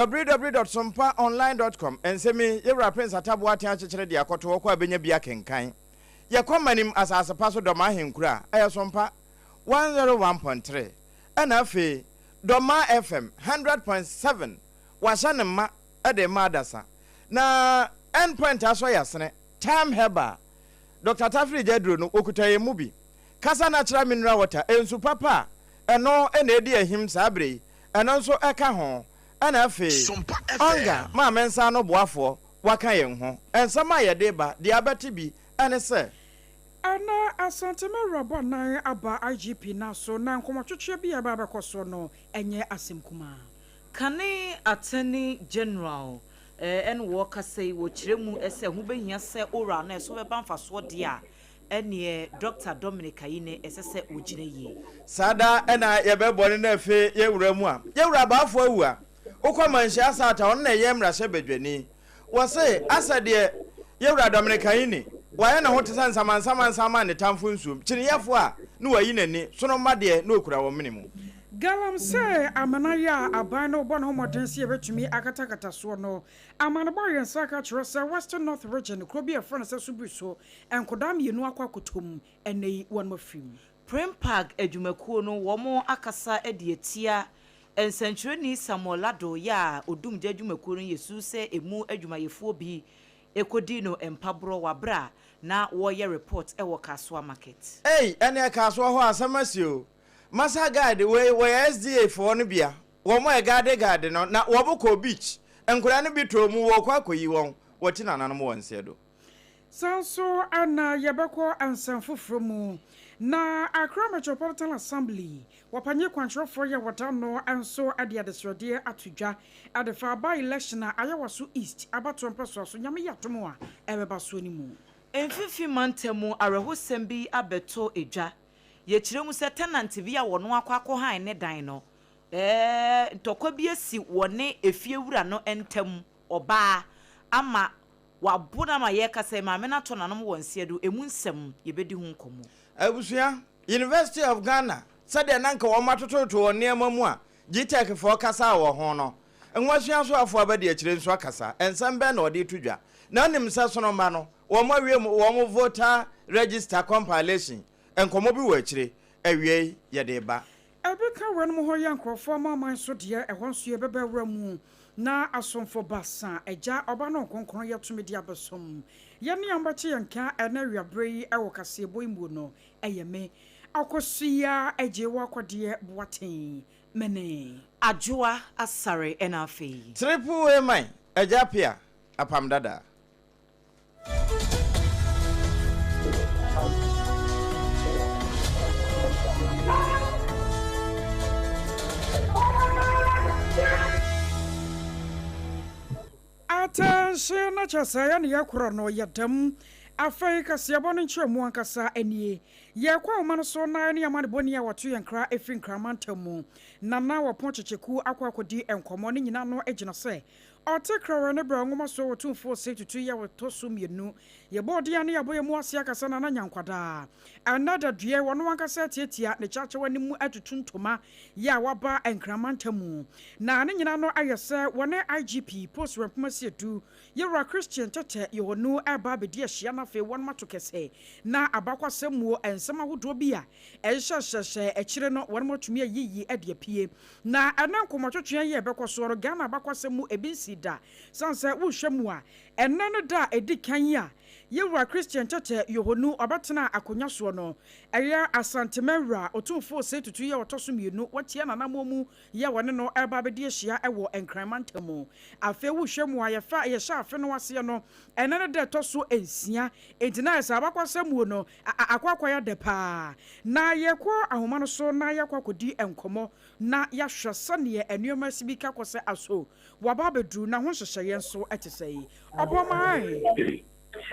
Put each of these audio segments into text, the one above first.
www.sompaonline.com Nsɛm yi, Yɛwura Prince Atta Boateng akyekyere de akɔto hɔ kɔ a bɛnya bi akenkan. Yɛkɔ Manim asase pa so Dɔmaa Ahenkuro a, ɛyɛ Sompa 101.3. Ɛna afei Dɔmaa FM 100.7 wɔahyɛ no ma de rema adasa. Na End Point Asɔ Yasene, Thyme Herbal, Dɔkta Tafiri Gyaduro no wɔkuta yɛn mu bi. Kasa Natural Mineral Water, nsu papa a ɛno na ɛdi ahim saa berɛ yi, ɛno nso ka ho. Ɛna afei, Sompa Ɔnga FM. Maame nsa ano boafoɔ, waka yɛn ho. Nsɛm a yɛde reba, deɛ abɛte bi ne sɛ. Ɛnnɛ Asante Mawura nan aba IGP nan so na nkɔmmɔtwetweɛ bi a ɛba abɛkɔ soɔ no nyɛ asɛm kumaa. Kane Attorney General ɛne wɔkasa yi wɔkyerɛ mu sɛ ho bɛhia sɛ oral no ɛso bɛba mfasoɔ deɛ a ɛneɛ Dɔkta Dominic Ayine ɛsɛ sɛ ɔgyina yie. Saa da na yɛbɛbɔ no na afei yɛwura mu a, yɛwura Abaafo awu a, wokɔ Manhyia South a, ɔno na ɛyɛ mmarahyɛbadwani. Wɔse asɛ deɛ yɛwura Dominic Ayine, wayɛ ne ho te sɛ nsamansamansa ma ne tamfo nsuom, kyiniyɛfoɔ a na wayi n'ani, sono mma deɛ na ɔkura wɔ mene mu. Galamsey amena yi a aban no rebɔ ne ho mmɔden sɛ yɛbɛtumi akatakata soɔ no, amanebɔ a yɛn nsa aka kyerɛ sɛ Western North Region kuro bi a yɛfrɛ no sɛ Subriso, nkwadaa mmienu akɔ akɔtɔ mu, ɛnnɛ yi wɔnom afiri mu. Prempag adwumakuo no wɔn akasa de atia nsɛnkyerɛni Samuel Lado yɛ a odumgya adwumakuo no yɛ su sɛ emu adwumayɛfoɔ bi kɔdii no mpaborɔ wɔ aberɛ a na wɔreyɛ report wɔ Kasoa market. Ei ɛneɛ Kasoa hɔ asɛm asi o. Masa guide wei wɔyɛ SDA foɔ no bia, wɔn a ɛguarde guarde no na wɔn kɔɔ beach, nkwadaa no bi tɔɔ mu wɔɔkɔ akɔyi wɔn, wɔte nananom wɔ nseɛ do. Saa nso na yɛbɛkɔ nsɛm foforɔ mu. Na Accra Metropolitan Assembly wɔpanyin kwankyerɛfoɔ yi a wɔda ano nso de adesrɛdeɛ ato dwa de fa by-election a Ayawaso East abatoɔ mpɛsoa so Nyame yɛ adom a ɛbɛba soɔ no mu. Mfimfini mantam mu awerɛhosɛm bi abɛtɔ dwa. Yɛkyerɛ mu sɛ tenant bi a wɔno akɔ akɔhan ne dan no, ntɔkwa bi asi wɔne efiewura no ntam, ɔbaa, ama Wɔabo no ama yɛrekasa yi, maame no atɔ n'anom wɔ nseɛ do. Emu nsɛm, yɛbɛdi ho nkɔmmɔ. Abusua, University of Ghana, sɛdeɛ na anka wɔn atotototo wɔn nneɛma mu a GTEC foɔ kasaa wɔ ho no, nwomasua soafoɔ abadiakyire nso akasa. Nsɛm bɛn na wɔde reto dwa? Na wonim sɛ sono mma no, wɔn awie mu wɔn voter register compilation, nkɔmmɔ bi wɔ akyire. Awiei, yɛde reba. Ebi ka weinom ho yɛ nkurɔfoɔ amanaman so deɛ, ɛhɔ nso yɛbɛba awura mu, na asomfo basa, Agya, Ɔba ne Honhom Kronkron yɛ tumi de abɛsom yɛn ne yɛn bɛte yɛn nka ɛnɛ awiaberɛ yi wɔ kaseɛbɔ yi muo no, ɛyɛ me, Akosua Agyewa Kɔdeɛ Boateng, me ne. Adwoa Asare ɛna afei. Triple A man, Agya Appiah, Apam Dada. Atɛnhye na kyerɛ sɛ yɛne yɛ korɔ no yɛ dɛm. Afei kaseɛbɔ no nkyerɛmu ankasa nie. Yɛkɔ ahoma no so na yɛne amanebɔni a wɔto yɛn nkra firi Nkran mantam mu, Nana Wɔpɔn Kyekyeku akɔ akɔdi nkɔmmɔ. Ne nyinaa no gyina sɛ Ɔte Krawɛ ne Bra nwoma so Otumfoɔ Osei Tutu yi a ɔtɔ so mmienu. Yɛbɔɔ din a na yɛabɔ yɛn mu ase akasa Nana Nyankwadaa. Ɛnnɛ da dua yi, ɔno ankasa atiatia ne kyawkyaw anim atutu ntoma yi a waba Nkran mantam mu. Na ne nyinaa no ayɛ sɛ wɔne IGP, Post Wɛmpoma Siedu, Yewura Christian Tetteh Yohonu reba abɛdi ahyia na afei wɔnom ato kɛsɛ na abakwasɛm mu nsɛm ahodoɔ bi a ɛhyehyɛhyehyɛ akyire no wɔnom atumi ayiyi de apue. Na ɛnnɛ nkɔmmɔtwetweɛ yi a ɛbɛkɔ soɔ no, Ghana abakwasɛm mu ebi nsii da. Sane sɛ wohwɛ mu a, ɛnnɛ ne da a ɛdi kan yi a Yɛwura Christian Tetteh Yohonu ɔbɛtenaa akonnwa soɔ no, ɛyɛ Asanteman Wura Otumfoɔ Osei Tutu yi a ɔtɔ so mmienu, watia n'anammɔn mu yi a wɔne no reba abɛdi ahyia wɔ Nkran mantam mu. Afei wohwɛ mu a, yɛfa yɛhyɛ afe no aseɛ no, ɛnnɛ ne da ɛtɔ so nsia. Enti na ayɛ sɛ abakwasɛm muo no, akɔ akɔyɛ dɛ paa. Na yɛkɔ ahoma no so na yɛakɔ akɔdi nkɔmmɔ na yɛahwɛ sɛdeɛ nneɛma asi bi ka kɔ sɛ aso waba abɛduru na ho nhyehyɛeɛ nso te sɛn. Ɔbɔmmae.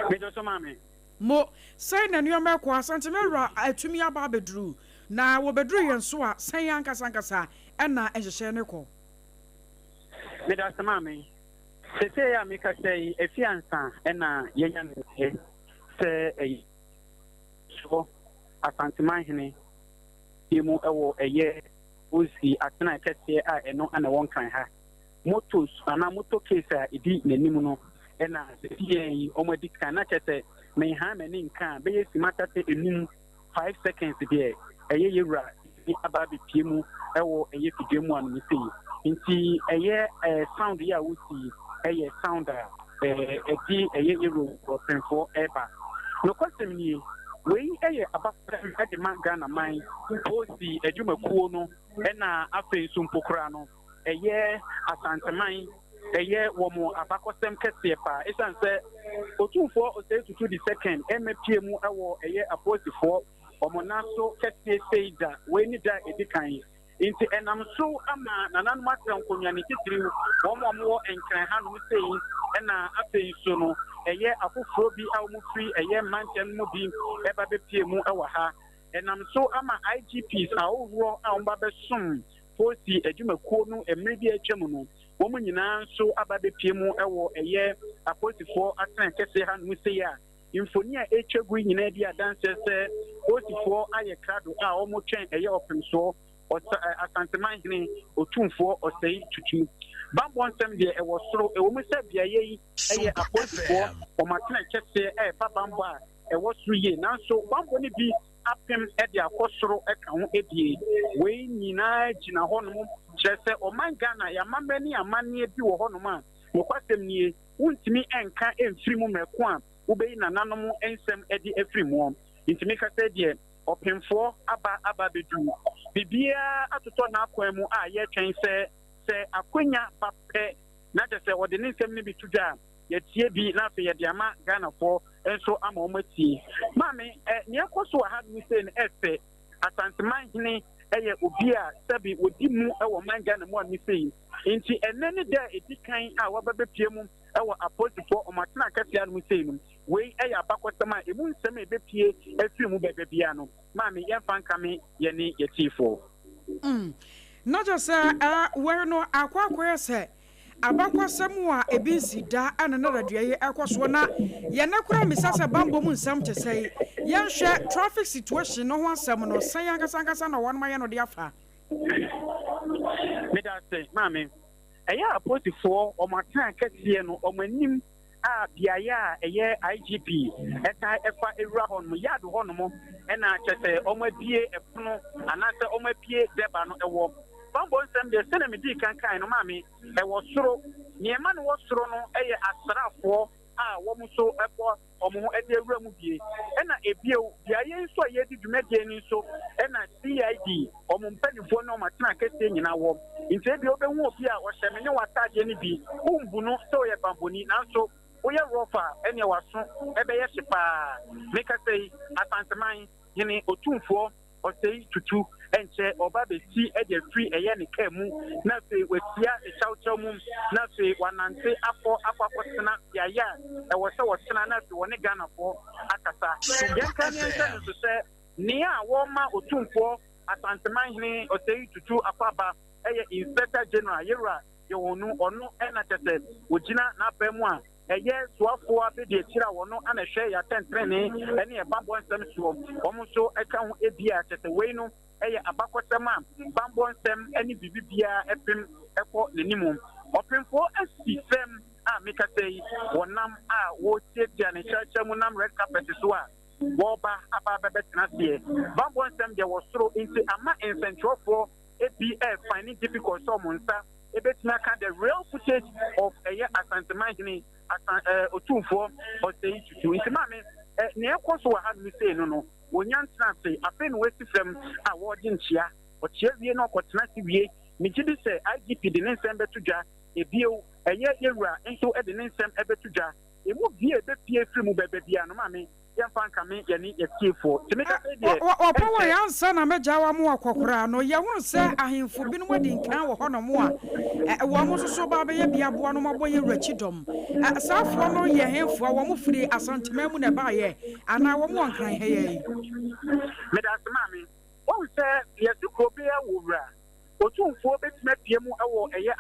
Medɔ so maame. Mo, sɛn na nneɛma rekɔ? Asante me wura atumi aba abɛduru, na wɔbɛduru yɛn so a, sɛn ankasa ankasa na nhyehyɛeɛ no rekɔ? Medase maame. Sesei a mekasa yi, efi ansa na yɛanya ne nteɛ sɛ ɛyɛ soɔ Asanteman hene yi mu wɔ ɛyɛ Ozi atenae kɛseɛ a ɛno na ɛwɔ Nkran ha. motos anaa motor case a ɛdi n'anim no ɛna seesei yi wɔn adi kan na kyerɛ sɛ menhaa m'ani nka a bɛyɛ simma tata enum 5 seconds deɛ ɛyɛ yɛwura ni aba abɛpie mu ɛwɔ ɛyɛ fidua mu anom sei. Nti ɛyɛ sound yi a wosi ɛyɛ sound a ɛdi ɛyɛ yɛwura ɔpemfoɔ ɛba. Nokwasɛm nie, wei ɛyɛ abasɛm ɛde ma Ghana man polisi adwumakuo no, ɛna afei nso mpo koraa no ɛyɛ Asanteman, ɛyɛ wɔn abakɔsɛm kɛseɛ paa, ɛsiane sɛ Otumfoɔ Osei Tutu the Second ɛmɛpie mu ɛwɔ ɛyɛ apolisifoɔ wɔn nan so kɛseɛ sei da. Wei ne da a ɛdi kan, nti ɛnam so ama nananom atena nkonnwa ne titiriw wɔn a wɔwɔ Nkran hanom sei, ɛna afei nso no ɛyɛ afoforɔ bi a wɔn firi ɛyɛ mmantam mu bi ɛba bɛpie mu ɛwɔ ha. Ɛnam so ama IGPs ahodoɔ a wɔn ba bɛsom polisi adwumakuo no mmerɛ bi a atwa mu no, wɔn nyinaa nso aba bɛpie mu ɛwɔ ɛyɛ apolisifoɔ atena kɛseɛ hanom sei a mfoni a ɛtwa gu nyinaa di adanseɛ sɛ polisifoɔ ayɛ krado a wɔtwɛn ɛyɛ ɔpemsoɔ Asantemanhene Otumfoɔ Osei Tutu. Bammɔ nsɛm deɛ ɛwɔ soro, ɛwɔ mu sɛ beaeɛ yi ɛyɛ apolisifoɔ wɔn atena kɛseɛ ɛreba bammɔ a ɛwɔ soro yie, nanso bammɔ no bi apem de akɔ soro ka ho ebie. Wei nyinaa gyina hɔnom kyerɛ sɛ ɔman Ghana yɛamammerɛ ne amanneɛ bi wɔ hɔnom a nokwasɛm nie, wontumi nka mfiri mu mmerɛko a wobɛyi nananom nsɛm de afiri mu. Nti meka sɛ deɛ ɔpemfoɔ aba abɛdu, biribiara atotɔ n'akwan mu a yɛtwɛn sɛ akwanya ba pɛ na kyerɛ sɛ ɔde ne nsɛm no bi to dwa a yɛtie bi na afei yɛde ama Ghanafoɔ nso ama wɔn atie. Maame, nea ɛkɔ so wɔ ha no sei no ɛfɛ. Asantemanhene ɛyɛ obi a sɛbi wɔdi mu wɔ man Ghana mu a mi sei. Nti ɛnɛ ne da a ɛdi kan a waba bɛpie mu ɛwɔ apolisifoɔ wɔn atena kɛseɛ anom sei no, wei ɛyɛ abakɔsɛm a emu nsɛm a ɛbɛpie afiri mu bɛbɛ bia no. Maame, yɛmfa nkame yɛne yɛtiefoɔ. Na kyerɛ sɛ wei no akɔ akɔyɛ sɛ abakɔsɛm a ebi nsi da ɛna na radua yi ɛkɔ soɔ, na yɛn koraa mmisa sɛ bambɔ mu nsɛm te sɛ yɛnhwɛ traffic situation no ho asɛm no sɛn ankasa ankasa na wɔn ayɛ no de afa. Meda ase, maame. Ɛyɛ apolisifoɔ wɔn atena kɛseɛ no wɔn anim a beaeɛ a ɛyɛ IGP ɛsan ɛfa ewura hɔnom yard hɔnom, ɛna kyerɛ sɛ wɔn abie ɛpono anaasɛ wɔn abie dɛba no ɛwɔ bambɔ nsɛm deɛ, sɛnea medii kan kan no, maame, ɛwɔ soro. Nneɛma no wɔ soro no ɛyɛ asraafoɔ a wɔn nso ɛbɔ wɔn ho ɛde awura mu bie, ɛna ebio beaeɛ nso a yɛdi dwumadie no nso ɛna CID wɔn mpanimfoɔ ne wɔn atena kɛseɛ nyinaa wɔ. Nti ebi wobɛhu obi a ɔhyɛ me ne w'ataadeɛ no bi, wombu no sɛ ɔyɛ bambɔni, nanso woyɛ rough a ɛneɛ waso ɛbɛyɛ hye paa. Meka sɛ yi Asanteman hene Otumfoɔ Osei Tutu nkyɛ ɔba bɛsi de afiri ɛyɛ ne kaa mu na afei watia ne kyawkyaw mu na afei wanante akɔ akɔtena beaeɛ a ɛwɔ sɛ wɔtena na afei wɔne Ghanafoɔ akasa. Yɛnka ne yɛnhyɛ no nso sɛ nea a wɔma Otumfoɔ Asantemanhene Osei Tutu akɔ aba ɛyɛ Inspector General Yewura Yɛwɔnu. Ɔno ɛna kyɛ sɛ wɔgyina n'aban mu a ɛyɛ soafoɔ abɛdi akyire a wɔno ana hwɛ yɛ atɛntenenee ɛne ɛbambɔ nsɛm soɔ. Wɔn nso ɛka ho ebi a kyɛ sɛ wei no ɛyɛ abakɔsɛm a bambɔ nsɛm ɛne biribi biara ɛpem ɛkɔ n'anim. Ɔpemfoɔ asi fam a mekasa yi, wɔnam a wɔretiatia ne kyerɛkyerɛ mu nam red carpet so a wɔreba aba abɛbɛtena aseɛ. Bambɔ nsɛm deɛ wɔ soro, nti ama nsɛntwerɛfoɔ ebi ɛɛfind it difficult sɛ ɔmo nsa ebetumi aka the real footage of ɛyɛ Asantemanhene asan Otumfoɔ Osei Tutu. Nti maame, nea ɛkɔ so wɔ ha nom sei no, wonya ntena ase, afei na wɔasi fam a wɔregye nkyea. Ɔkyea wie na ɔkɔtena ase wie, megye di sɛ IGP de ne nsɛm bɛto dwa. Ebio ɛyɛ yɛwura nso de ne nsɛm bɛto dwa. Emu bie bɛpie firi mu bɛbɛ bia no, maame, yɛmfa nkame yɛne yɛtiefoɔ. Nti meka sɛ deɛ Wɔpɛ wɔ yɛn ansa na mɛgya wa mo akɔkoraa no, yɛhunu sɛ ahemfo binom adi nkan wɔ hɔnom a wɔn nso so ba bɛyɛ bi aboa no mabɔ yɛ wura kyidɔm. Saafoɔ no yɛ hemfo a wɔn firi Asanteman mu na ɛbaayɛ anaa wɔn wɔ Nkran ha yi? Meda ase, maame. Wɔn sɛ yɛsi kuro biara wɔ wura. Otumfoɔ bɛtumi apue mu wɔ ɛyɛ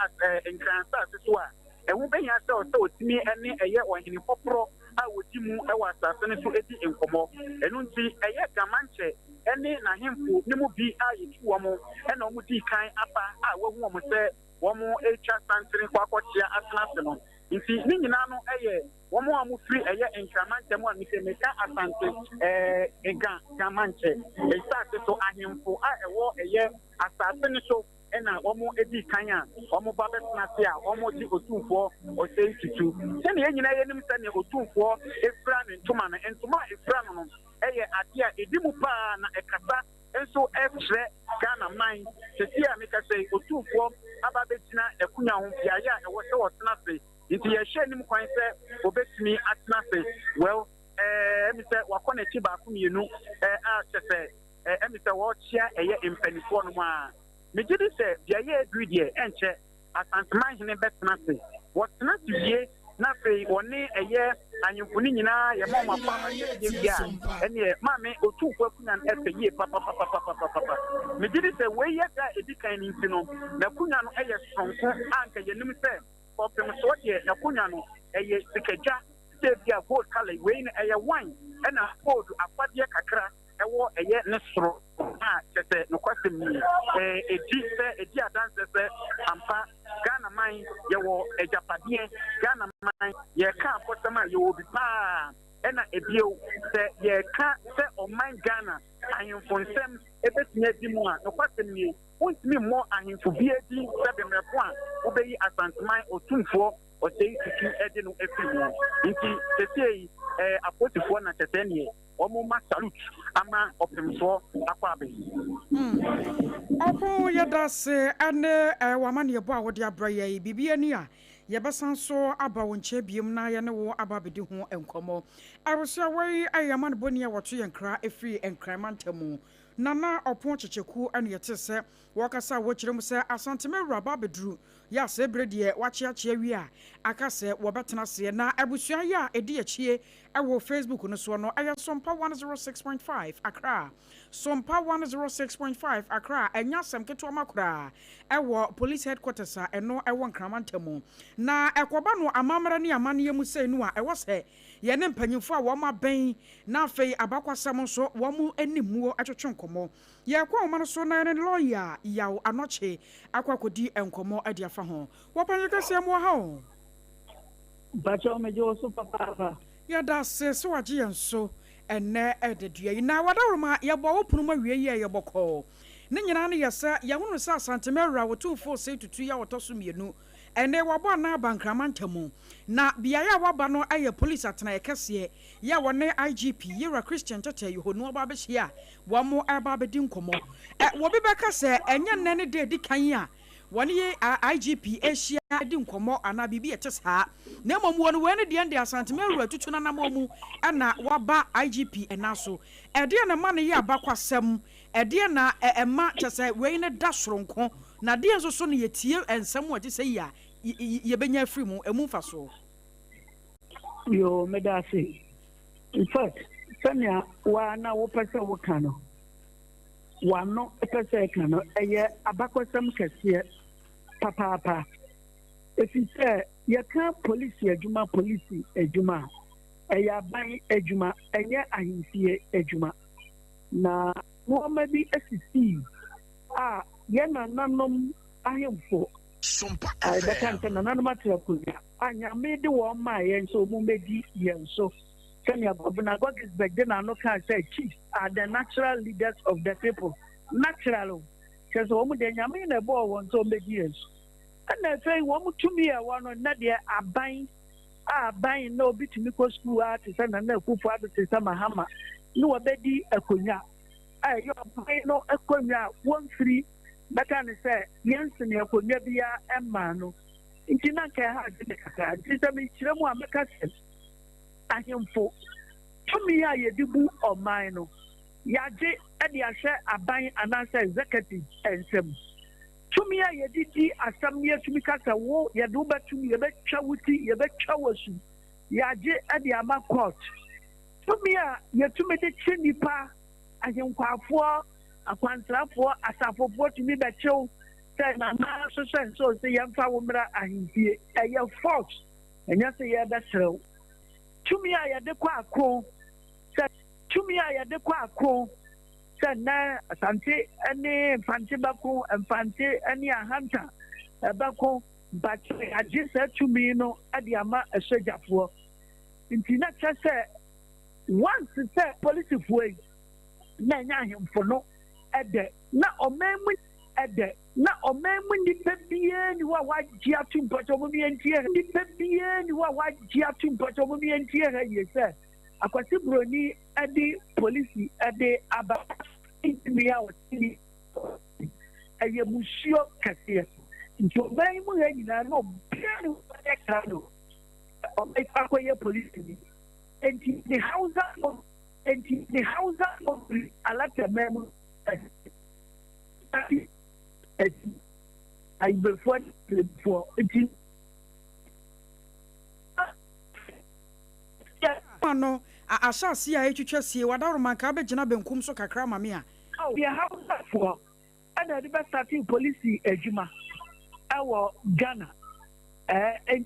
Nkran asase so a Ɛho bɛhia sɛ ɔsɛ ɔtumi ne ɛyɛ ɔhene foforɔ a ɔdi mu wɔ asase no so di nkɔmmɔ. Ɛno nti, ɛyɛ Gamankyɛ ne n'ahemfo no mu bi a yɛtu wɔn na wɔdii kan aba a wɔahu wɔn sɛ wɔretwa santene kɔ akɔkyea atena ase no. Nti ne nyinaa no yɛ wɔn a wɔfiri ɛyɛ Nkran mantam a mese meka Asante ɛɛ Ga Gamankyɛ nsase so ahemfo a ɛwɔ ɛyɛ asase no so na wɔdii kan a wɔba bɛtena ase a wɔgye Otumfoɔ Osei Tutu. Sɛnea yɛn nyinaa yɛnim sɛnea Otumfoɔ fira ne ntoma no, ntoma a efira no no yɛ adeɛ a ɛdi mu paa na ɛkasa nso kyerɛ Ghana man. Seesei a mekasa yi, Otumfoɔ aba abɛgyina n'akonwa ho, beaeɛ a ɛwɔ sɛ ɔtena ase. Nti yɛhwɛ anim kwan sɛ ɔbɛtumi atena ase. Well, ɛɛ, ɛmi sɛ wakɔ n'akyi baako mmienu ɛɛ a kyɛ sɛ ɛɛ ɛmi sɛ wɔrekyea ɛyɛ mpanimfoɔ no mu a. Megye di sɛ beaeɛ a aduru deɛ ɛnkyɛ Asanteman hene bɛtena ase. Wɔtena ase wie na afei wɔne ɛyɛ ahemfo no nyinaa yɛma wɔn akwaaba kɛseɛ wie a, ɛneɛ maame Otumfoɔ akonnwa no ɛfɛ yie papapapapapapa. Megye di sɛ wei yɛ da a ɛdi kan no nti no, n'akonnwa no yɛ soronko a anka yɛnim sɛ kɔpem soɔ deɛ n'akonnwa no ɛyɛ sikadwa te sɛ ebia gold colour yi, wei no ɛyɛ wine ɛna gold afadeɛ kakra ɛwɔ ɛyɛ ne soro a kyerɛ sɛ nokwasɛm nie ɛdi sɛ ɛdi adanseɛ sɛ ampa Ghana man yɛwɔ agyapadeɛ, Ghana man yɛka abɔsɛm a yɛwɔ bi paa, ɛna ebio sɛ yɛka sɛ ɔman Ghana ahemfo nsɛm ɛbɛtumi adi mu a nokwasɛm nie wontumi mmɔ ahemfo biara din sɛ bemmerɛko a wobɛyi Asanteman Otumfoɔ Osei Tutu de no afiri mu. Nti seesei apolisifoɔ na kyɛ sɛ neɛ wɔn ma salute ama ɔpemsoɔ akɔ abɛn. Ɔko yɛdase ɛne w'amaneɛbɔ a wode abrɛ yɛn yi. Biribi ani a yɛbɛsan so aba wo nkyɛn biom na yɛne wo aba abɛdi ho nkɔmmɔ. Abusua wei yɛ amanebɔni a wɔto yɛn nkra firi Nkran mantam mu. Nana Ɔpon Kyekyeku na yɛtee sɛ wɔkasa a wɔkyerɛ mu sɛ Asante Mawura aba abɛduru yɛ a sɛ bere deɛ wɔakyeakyea wie a aka sɛ wɔbɛtena aseɛ. Na abusua yi a ɛdi akyie wɔ Facebook no soɔ no ɛyɛ Sompa 106.5 Accra. Sompa 106.5 Accra ɛnyɛ asɛm ketewa ma koraa ɛwɔ Police Headquarters a ɛno ɛwɔ Nkran mantam. Na ɛkɔba no amammerɛ ne amanneɛ mu sei no a ɛwɔ sɛ yɛne mpanyimfoɔ a wɔn abɛn na afei abakwasɛm nso wɔn anim muo twetwe nkɔmmɔ. Yɛrekɔ nwoma no so na yɛne lɔya Yaw Anokye akɔ akɔdi nkɔmmɔ de afa ho. Wɔ Panyin Kɛseɛ mmoa ha o. Mpakyɛw megye wo so papaapa. Yɛda ase sɛ wagye yɛn so ɛnnɛ dadua yi. Na wadaworoma yɛbɔ wo pono mu awie yi a ɛyɛ bɔkɔɔ. Ne nyinaa no yɛ sɛ yɛahunu sɛ Asanteme awura Otumfoɔ Osei Tutu yi a ɔtɔ so mmienu ɛnnɛ wabɔ anan aba Nkraman ntamu. Na beaeɛ a waba no yɛ polisi atenaeɛ kɛseɛ yɛ a wɔne IGP Yewura Christian Tetteh Yohonu aba abɛhyia a wɔreba abɛdi nkɔmmɔ. Ɛ, obi bɛka sɛ ɛnyɛ nnɛ ne da a ɛdi kan a wɔne IGP rehyia adi nkɔmmɔ anaa biribi a ɛte saa, na mmom wɔ no wei no deɛ ɛnde Asanteme Awura tutu n'anammɔn mu na waba IGP nan so. Ɛdeɛn na ɛma no yɛ abakwasɛm? Ɛdeɛn na ɛma kyerɛ sɛ wei no da soronko? Na deɛn nso so na yɛtie nsɛm a ɛte sɛ yi a yɛbɛnya afiri mu, ɛmu mfasoɔ? Yoo, meda ase. In fact, sɛnea woa na wopɛ sɛ woka no, w'ano pɛ sɛ ɛka no, ɛyɛ abakɔsɛm kɛseɛ papaapa. Ɛfiri sɛ yɛka polisi adwuma polisi adwuma a, ɛyɛ aban adwuma, ɛnyɛ ahemfie adwuma. Na nneɛma bi asisii a yɛn nananom ahemfo a yɛbɛka no sɛ nananom ate akonnwa a Nyame de wɔn maa yɛn sɛ wɔn mmɛdi yɛn so. Sɛnea Governor Guggisberg de n'ano kaa sɛ chiefs are the natural leaders of the people. Natural o. Kyerɛ sɛ wɔn deɛ Nyame na ɛbɔɔ wɔn sɛ wɔn bɛdi yɛn so. Ɛna afei wɔn tumi a ɛwɔ no nnɛ deɛ aban a aban na obi tumi kɔ sukuu a te sɛ Nana Akufo Addo te sɛ Mahama ne wɔbɛdi akonnwa a ɛyɛ ɔman no akonnwa a wɔmfiri bɛka no sɛ yɛnsene akonnwa biara mmaa no nti na anka ɛha adwene kakra. Nti sɛ mekyerɛ mu a mɛka sɛ ahemfo tumi a yɛde bu ɔman no yɛagye de ahyɛ aban anaasɛ executive nsam. Tumi a yɛde di asɛm no yɛtumi ka sɛ wo yɛde wo bɛtom, yɛbɛtwa wo ti, yɛbɛtwa wo asu, yɛagye de ama court. Tumi a yɛtumi de kye nnipa, ahenkwaafoɔ, Akwansrafoɔ, asafofoɔ tumi bɛkyew. Sɛ Nana hwehwɛ nso sɛ yɛmfa wo mmra ahemfie, ɛyɛ force, ɛnyɛ sɛ yɛrebɛsrɛ wo. Tumi a yɛde kɔ ako sɛ Tumi a yɛde kɔ ako sɛ nnɛ Asante ne Mfante bɛko, Mfante ne Ahanta bɛko, but yɛagye saa tumi no de ama asogyafoɔ. Nti na kyerɛ sɛ once sɛ polisifoɔ yi na ɛnyɛ ahemfo no dɛ na ɔman mu dɛ na ɔman mu nnipa biara nni hɔ a wagye atom mpakyɛ wɔn yɛntie ha nnipa biara nni hɔ a wagye atom mpakyɛ wɔn yɛntie ha yie sɛ Akwasi Broni de polisi de aba ntumi a ɔte ni ɛyɛ musuo kɛseɛ nti ɔman yi mu ha nyinaa na obiara ne wɔyɛ krado ɔbɛkɔ akɔyɛ polisi ni nti ne Hausa nti ne Hausa firi Alataman mu Ayibefoɔ ne Plebefoɔ nti. Ma no a ahyɛaseɛ a ɛretwitwa sie, w'adaworoma nka abɛgyina benkum so kakra ama me a. Ao deɛ Hausafoɔ na ɛde bɛ startee polisi adwuma ɛwɔ Ghana ɛɛ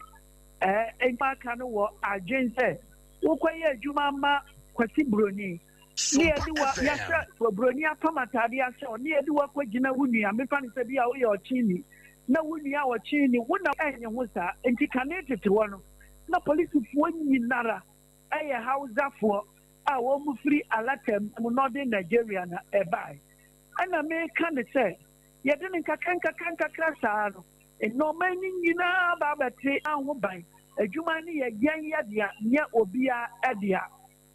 ɛɛ aka no wɔ adwen sɛ wokɔyɛ adwuma ma Kwasi Broni ne yɛde wa yɛahyɛ Broni apam ataade ahyɛ wo ne yɛde wo akɔgyina wo nua mefa no sɛ bi a woyɛ ɔkyeni na wo nua ɔkyeni wo na ɛnye ho saa nti kane tete hɔ no na polisifoɔ nyinara ɛyɛ Hausafoɔ a wɔn firi Alatam mu Northern Nigeria na ɛbae. Ɛna meka ne sɛ yɛde no nkakra nkakra nkakra saa no nnoɔma no nyinaa ba abɛte ho ban. Adwuma no yɛ yɛn yɛ dea, nyɛ obiara dea.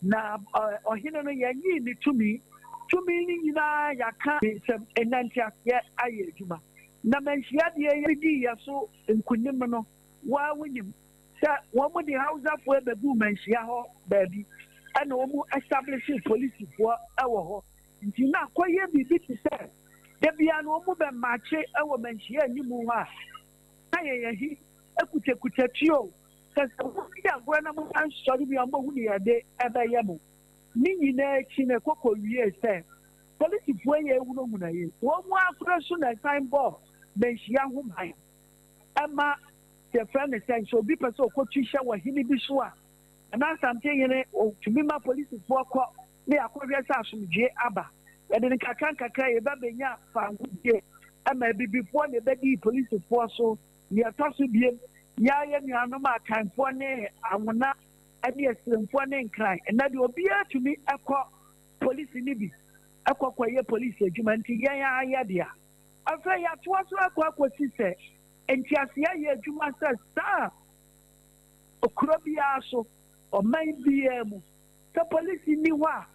Na ɔhene no yɛnyee ne tumi. Tumi no nyinaa yɛaka ne nsam. Nnɛ nteaseɛ ayɛ adwuma. Na manhyia deɛ yɛdii yɛ so nkunim no, wo ara wonim sɛ wɔn de Hausafoɔ bɛguu manhyia hɔ baabi ɛna wɔn establishee polisifoɔ wɔ hɔ. Nti na akɔyɛ biribi te sɛ da biara no wɔn bɛ maakye wɔ manhyia anim hɔ a, na yɛn ahi kutakuta tuo sɛ sɛ modi agorɔ na moansɔre bio a mobɛhu nea yɛde bɛyɛ mo. Ne nyinaa akyi no ɛkɔ kɔwiee sɛ polisifoɔ yi rehunahuna yɛn. Wɔn ara koraa su na ɛsan bɔɔ manhyia ho ban ma yɛfrɛ no sɛn, sɛ obi pɛ sɛ ɔkɔtu hyɛ wɔ hene bi so a, anaa Asante hene, ɔtumi ma polisifoɔ kɔ na yɛakɔhwɛ sɛ asomdwoeɛ aba. Yɛde no nkakrankakra yɛba bɛnya fawohodie ma Abibifoɔ na ɛbɛdii polisifoɔ so. Deɛ ɛtɔ so biem, yɛn ara yɛn nuanom Akanfoɔ ne Anwona ne Asiremfoɔ ne Nkran, ɛnnɛ deɛ obiara tumi kɔ polisi no bi kɔ kɔyɛ polisi adwuma nti yɛn ara yɛ dea. Afei yɛatoa so akɔ akɔsi sɛ nteaseɛ ayɛ adwuma sɛ saa kuro biara so, ɔman biara mu. Sɛ polisi nni hɔ a,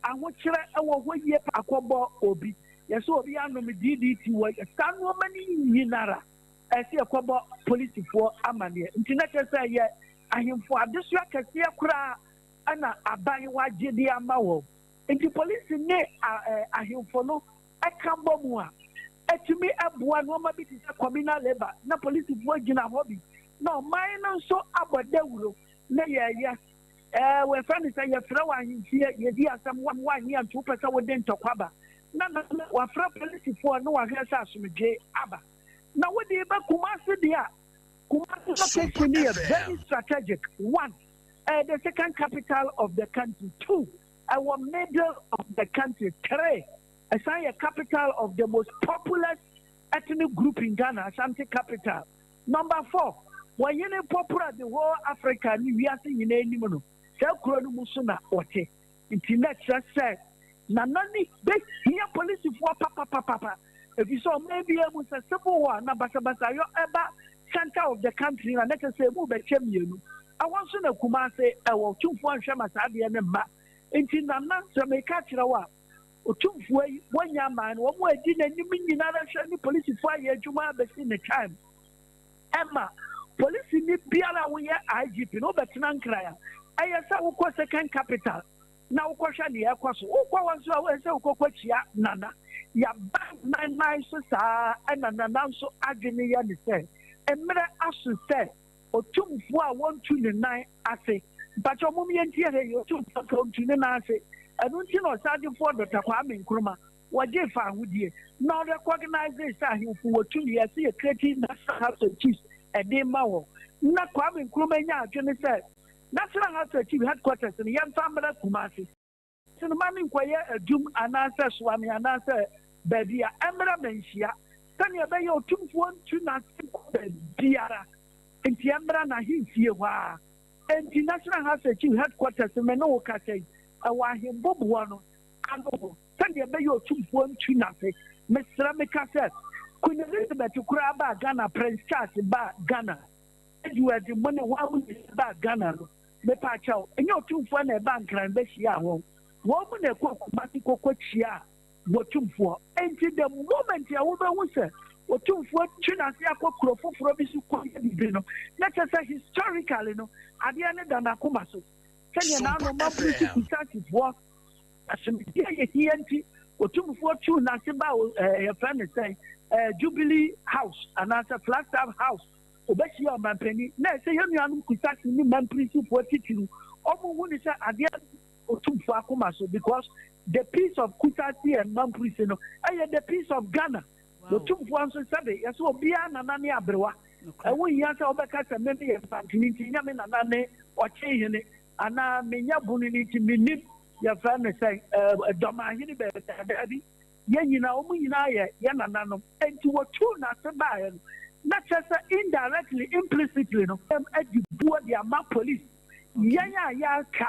ahokyerɛ wɔ hɔ yie pa akɔbɔ obi. Yɛsɛ obi anom DDT wɔ saa nnoɔma no nyinara ɛsɛ yɛkɔbɔ polisifoɔ amaneɛ. Nti na kyerɛ sɛ ɛyɛ ahemfo adesoa kɛseɛ koraa na aban wagye de ama wɔn. Nti polisi ne ahemfo no ka bɔ mu a, ɛtumi boa nnoɔma bi te sɛ communal labour na polisifoɔ gyina hɔ bi na ɔman no nso abɔ dawuro na yɛyɛ. Ɛɛ, wɔfrɛ no sɛ yɛfrɛ wɔ ahemfie, yɛdi asɛm, woanyɛ nti wopɛ sɛ wode ntɔkwa ba. Na na wafrɛ polisifoɔ na wahwɛ sɛ asomdwoe aba. Na wode ba Kumasi deɛ a, Kumasi location no yɛ very strategic. One, ɛyɛ the second capital of the country. Two, ɛwɔ middle of the country. Three, ɛsan yɛ capital of the most populous ethnic group in Ghana, Ashanti capital. Number 4, wɔhene pɔpora the whole Africa ne wiase nyinaa anim no, saa kuro no mu so na wɔte. Nti na kyerɛ sɛ Nana ne bɛhia polisifoɔ papapapapa, ɛfiri sɛ ɔman biara mu sɛ civil war na basabasayɔ ɛba center of the country na na kyerɛ sɛ ɛmu bɛkyɛ mmienu. Ɛhɔ nso na Kumase ɛwɔ, Otumfoɔ nhwɛ ma saa adeɛ no mma. Nti Nana, sɛ meka kyerɛ wo a, Otumfoɔ yi, wɔnya aman no, wɔn a ɛdi n'anim nyinaa hwɛ ne polisifoɔ ayɛ adwuma abɛsi ne time. Ɛma polisini biara a woyɛ IGP no wobɛtena Nkran a, ɛyɛ sɛ wokɔ second capital na wokɔhwɛ nea ɛkɔ so. Wokɔ hɔ nso a, ɛyɛ sɛ wokɔkɔkyia Nana. Yɛaba nan nan so saa ɛna Nana nso adwene yɛ ne sɛ mmerɛ aso sɛ otumfoɔ a wɔntu ne nan ase. Mpakyɛw mom yɛntie ha yi, otumfoɔ sɛ ɔntu ne nan ase. Ɛno nti na Ɔsaagyefoɔ Dɔkta Kwame Nkrumah. Wɔgyee fawohodie na ɔrecognise sɛ ahemfo wɔ tumi, ɛsɛ yɛ create National House of Chiefs ɛde ma wɔn. Na Kwame Nkrumah nyaa adwene sɛ National House of Chiefs headquarters no yɛmfa mmra Kumasi. Nti no ma no nkɔyɛ Adum anaasɛ Soame anaasɛ baabi a ɛmmra Manhyia sɛnea ɛbɛyɛ otumfoɔ ntu n'ase nkɔ baabiara. Nti ɛmmra n'ahemfie hɔ ara. Enti National House of Chiefs headquarters me ne wo kasa yi, ɛwɔ ahemboboɔ no ano hɔ sɛdeɛ ɛbɛyɛ otumfoɔ ntu n'ase. Mesrɛ meka sɛ Queen Elizabeth koraa baa Ghana, Prince Charles baa Ghana, Edward mo ne hwan mo nyinaa baa Ghana no, mepaakyɛw, ɛnyɛ otumfoɔ na ɛbaa Nkran bɛhyiaa wɔn. Wɔn mu na ɛkɔɔ Kumasi kɔkɔ kyiaa Otumfoɔ. Enti the moment a wobɛhu sɛ Otumfoɔ twe n'ase akɔ kuro foforɔ bi so kɔyɛ biribi no, na kyerɛ sɛ historically no, adeɛ no da n'akoma so. Sɛdeɛ Sompa n'ano ma British FM. Kusasifoɔ asomdwoeɛ a yɛhia nti, Otumfoɔ tuu n'ase baa ɛɛ yɛfrɛ no sɛn, ɛɛ Jubilee House anaasɛ Flagstaff House, ɔbɛhyia ɔmampanin. Na ɛsɛ yɛn nuanom Kusasi ne Mampirisifoɔ titiriw, wɔn hu no sɛ adeɛ no Otumfoɔ akoma so because the peace of Kusasi and Mampurisi no ɛyɛ the peace of Ghana. Otumfoɔ nso sɛbe yɛsɛ obiara nana ne aberewa. Ɛho nhia sɛ wobɛka sɛ me meyɛ Mfantini nti nyɛ me nana ne Ɔkyehene anaa menyɛ Bono ni nti mennim yɛfrɛ no sɛn ɛɛ Dɔmahene baabi a daabi. Yɛn nyinaa wɔn nyinaa yɛ yɛn nananom. Enti wɔtuu n'ase baeɛ no na kyerɛ sɛ indirectly implicitly no adi buo de ama police. Yɛn a yɛaka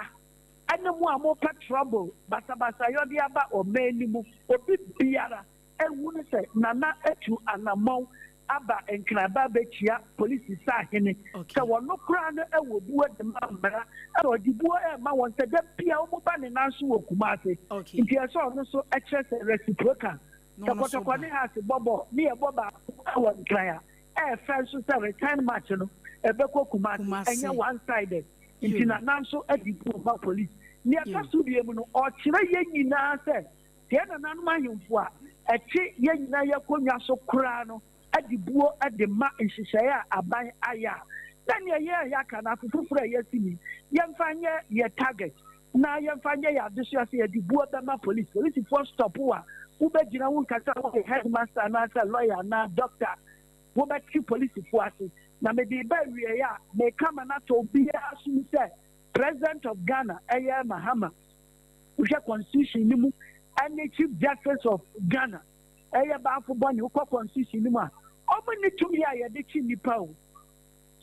ne mo a mopɛ trouble, basabasayɔ de aba ɔman no mu, obi biara nhunu sɛ Nana atu anamɔn aba Nkran aba abɛkyia polisi sahene, sɛ wɔno koraa no wɔ buo de ma mmara, ɛna ɔde buo rema wɔn sɛ da biara wɔba ne nan so wɔ Kumasi, nti ɛsɛ sɛ ɔno nso kyerɛ sɛ reciprocal, sɛ Kɔtɔkɔ ne Hearts bɔ bɔɔl ne yɛbɔ baako wɔ Nkran a, Ɛyɛ fɛ nso sɛ return match no ɛbɛkɔ Kumasi, ɛnyɛ one sided nti Nana nso adi buo ma police. Nea ɛtɔ so mmienu no, ɔkyerɛ yɛn nyinaa sɛ sɛ yɛn nananom ahemfo a ɛte yɛn nyinaa yɛn akonnwa so koraa no adi buo de ma nhyehyɛe a aban ayɛ a, na nea yɛn a yɛaka no, afe foforo a yɛasi mu yi, yɛmfa nyɛ yɛn target na yɛmfa nyɛ yɛn adesoa sɛ yɛde buo bɛma police. Polisifoɔ stop wo a, wobɛgyina wo nka sɛ woyɛ headmaster anaasɛ lawyer anaa doctor. Wobɛte polisifoɔ ase. Na mede reba awieeɛ a, meka ma no atɔ obiara aso mu sɛ President of Ghana ɛyɛ Mahama. Wohwɛ constitution no mu ɛne Chief Justice of Ghana ɛyɛ Bafo Bɔne, wokɔ constitution no mu a, wɔn nni tumi a yɛde kye nnipa o.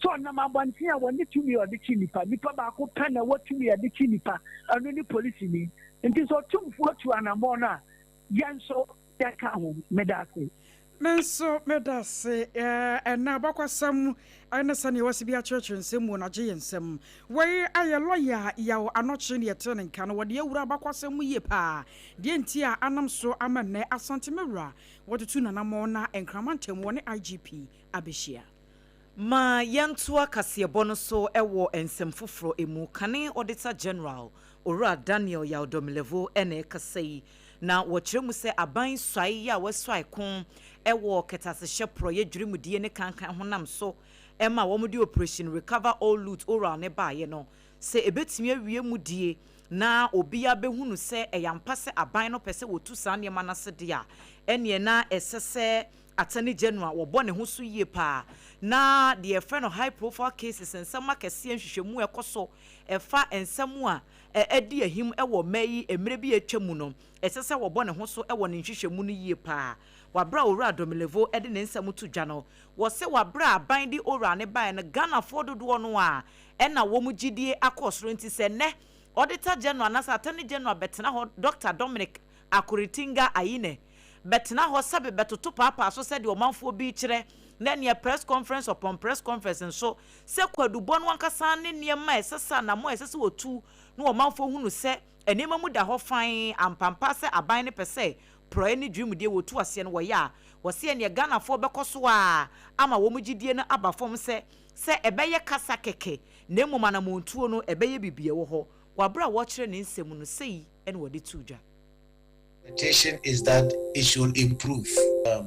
Sɛ ɔnam abɔnten a, wɔnni tumi a ɔde kye nnipa. Nipa baako pɛ na ɛwɔ tumi a yɛde kye nnipa, ɛno ne polisini. Nti sɛ ɔtumfoɔ tu anammɔn no a, yɛn nso yɛka ho. Meda ase. Me nso meda ase. Ɛnnɛ abakɔsɛm ne sɛnea wɔasi bi akyerɛkyerɛ nsɛm mu no agye yɛn nsam. Wei ayɛ lɔya Yaw Anokye ne yɛtee ne nka no. Wɔde awura abakɔsɛm mu yie paa. Deɛ nti a anam so ama nnɛ Asante Mewura wɔtutu n'anammɔn na Nkraman ntam wɔne IGP abɛhyia. Ma yɛntoa kaseɛbɔ no so wɔ nsɛm foforɔ mu. Kane Auditor General, Owura Daniel Yaw Domelevo na ɛrekasa yi, na wɔkyerɛ mu sɛ aban suae yi a wɔasuae ko wɔ kɛtɛasehyɛ porɔeɛ, dwirimdie ne kankan ho nam so ma wɔde Operation Recover All Loot, ORAL, no baeɛ no, sɛ ɛbɛtumi awie mu die na obiara bɛhunu sɛ ɛyɛ ampa sɛ aban no pɛ sɛ wɔtu saa nneɛma no ase deɛ a, ɛnneɛ na ɛsɛ sɛ Attorney General wɔbɔ ne ho so yie paa na deɛ yɛfrɛ no high profile cases, nsɛm akɛseɛ nhwehwɛmu a ɛkɔ so ɛfa nsɛm a adi ahim wɔ mmaa yi mmerɛ bi a atwa mu no, ɛsɛ sɛ wɔbɔ ne ho so wɔ ne nhwehwɛmu no yie paa. Wɔ aberɛ a Owura Domelevo de ne nsɛm to dwa no, wɔse wɔ aberɛ a aban de Owura no baeɛ no, Ghanafoɔ dodoɔ no ara na wɔn gyidie akɔ soro nti sɛ nnɛ Auditor General anaasɛ Attorney General bɛtena hɔ Dɔkta Dominic Akuritinga Ayine bɛtena hɔ sɛbe bɛtoto paapaa so sɛdeɛ ɔmanfoɔ bi rekyerɛ, na ɛneɛ press conference upon press conference nso sɛ kwadubɔ no ankasa ne nneɛma a ɛsɛ sɛ anammɔn a ɛsɛ sɛ wɔtu na ɔmanfoɔ hunu sɛ nneɛma mu da hɔ fann ampampa sɛ aban no pɛ sɛ porɔeɛ ne dwirimdie wɔtu aseɛ no wɔyɛ a wɔse ɛneɛ Ghanafoɔ bɛkɔ so ara ama wɔn gyidie no aba fam sɛ sɛ ɛbɛyɛ kasa kɛkɛ na mmom anammɔntuo no ɛbɛyɛ biribi ɛwɔ hɔ wɔ aberɛ a wɔrekyerɛ ne nsɛm no sei na wɔde too dwa. Expectation is that it should improve.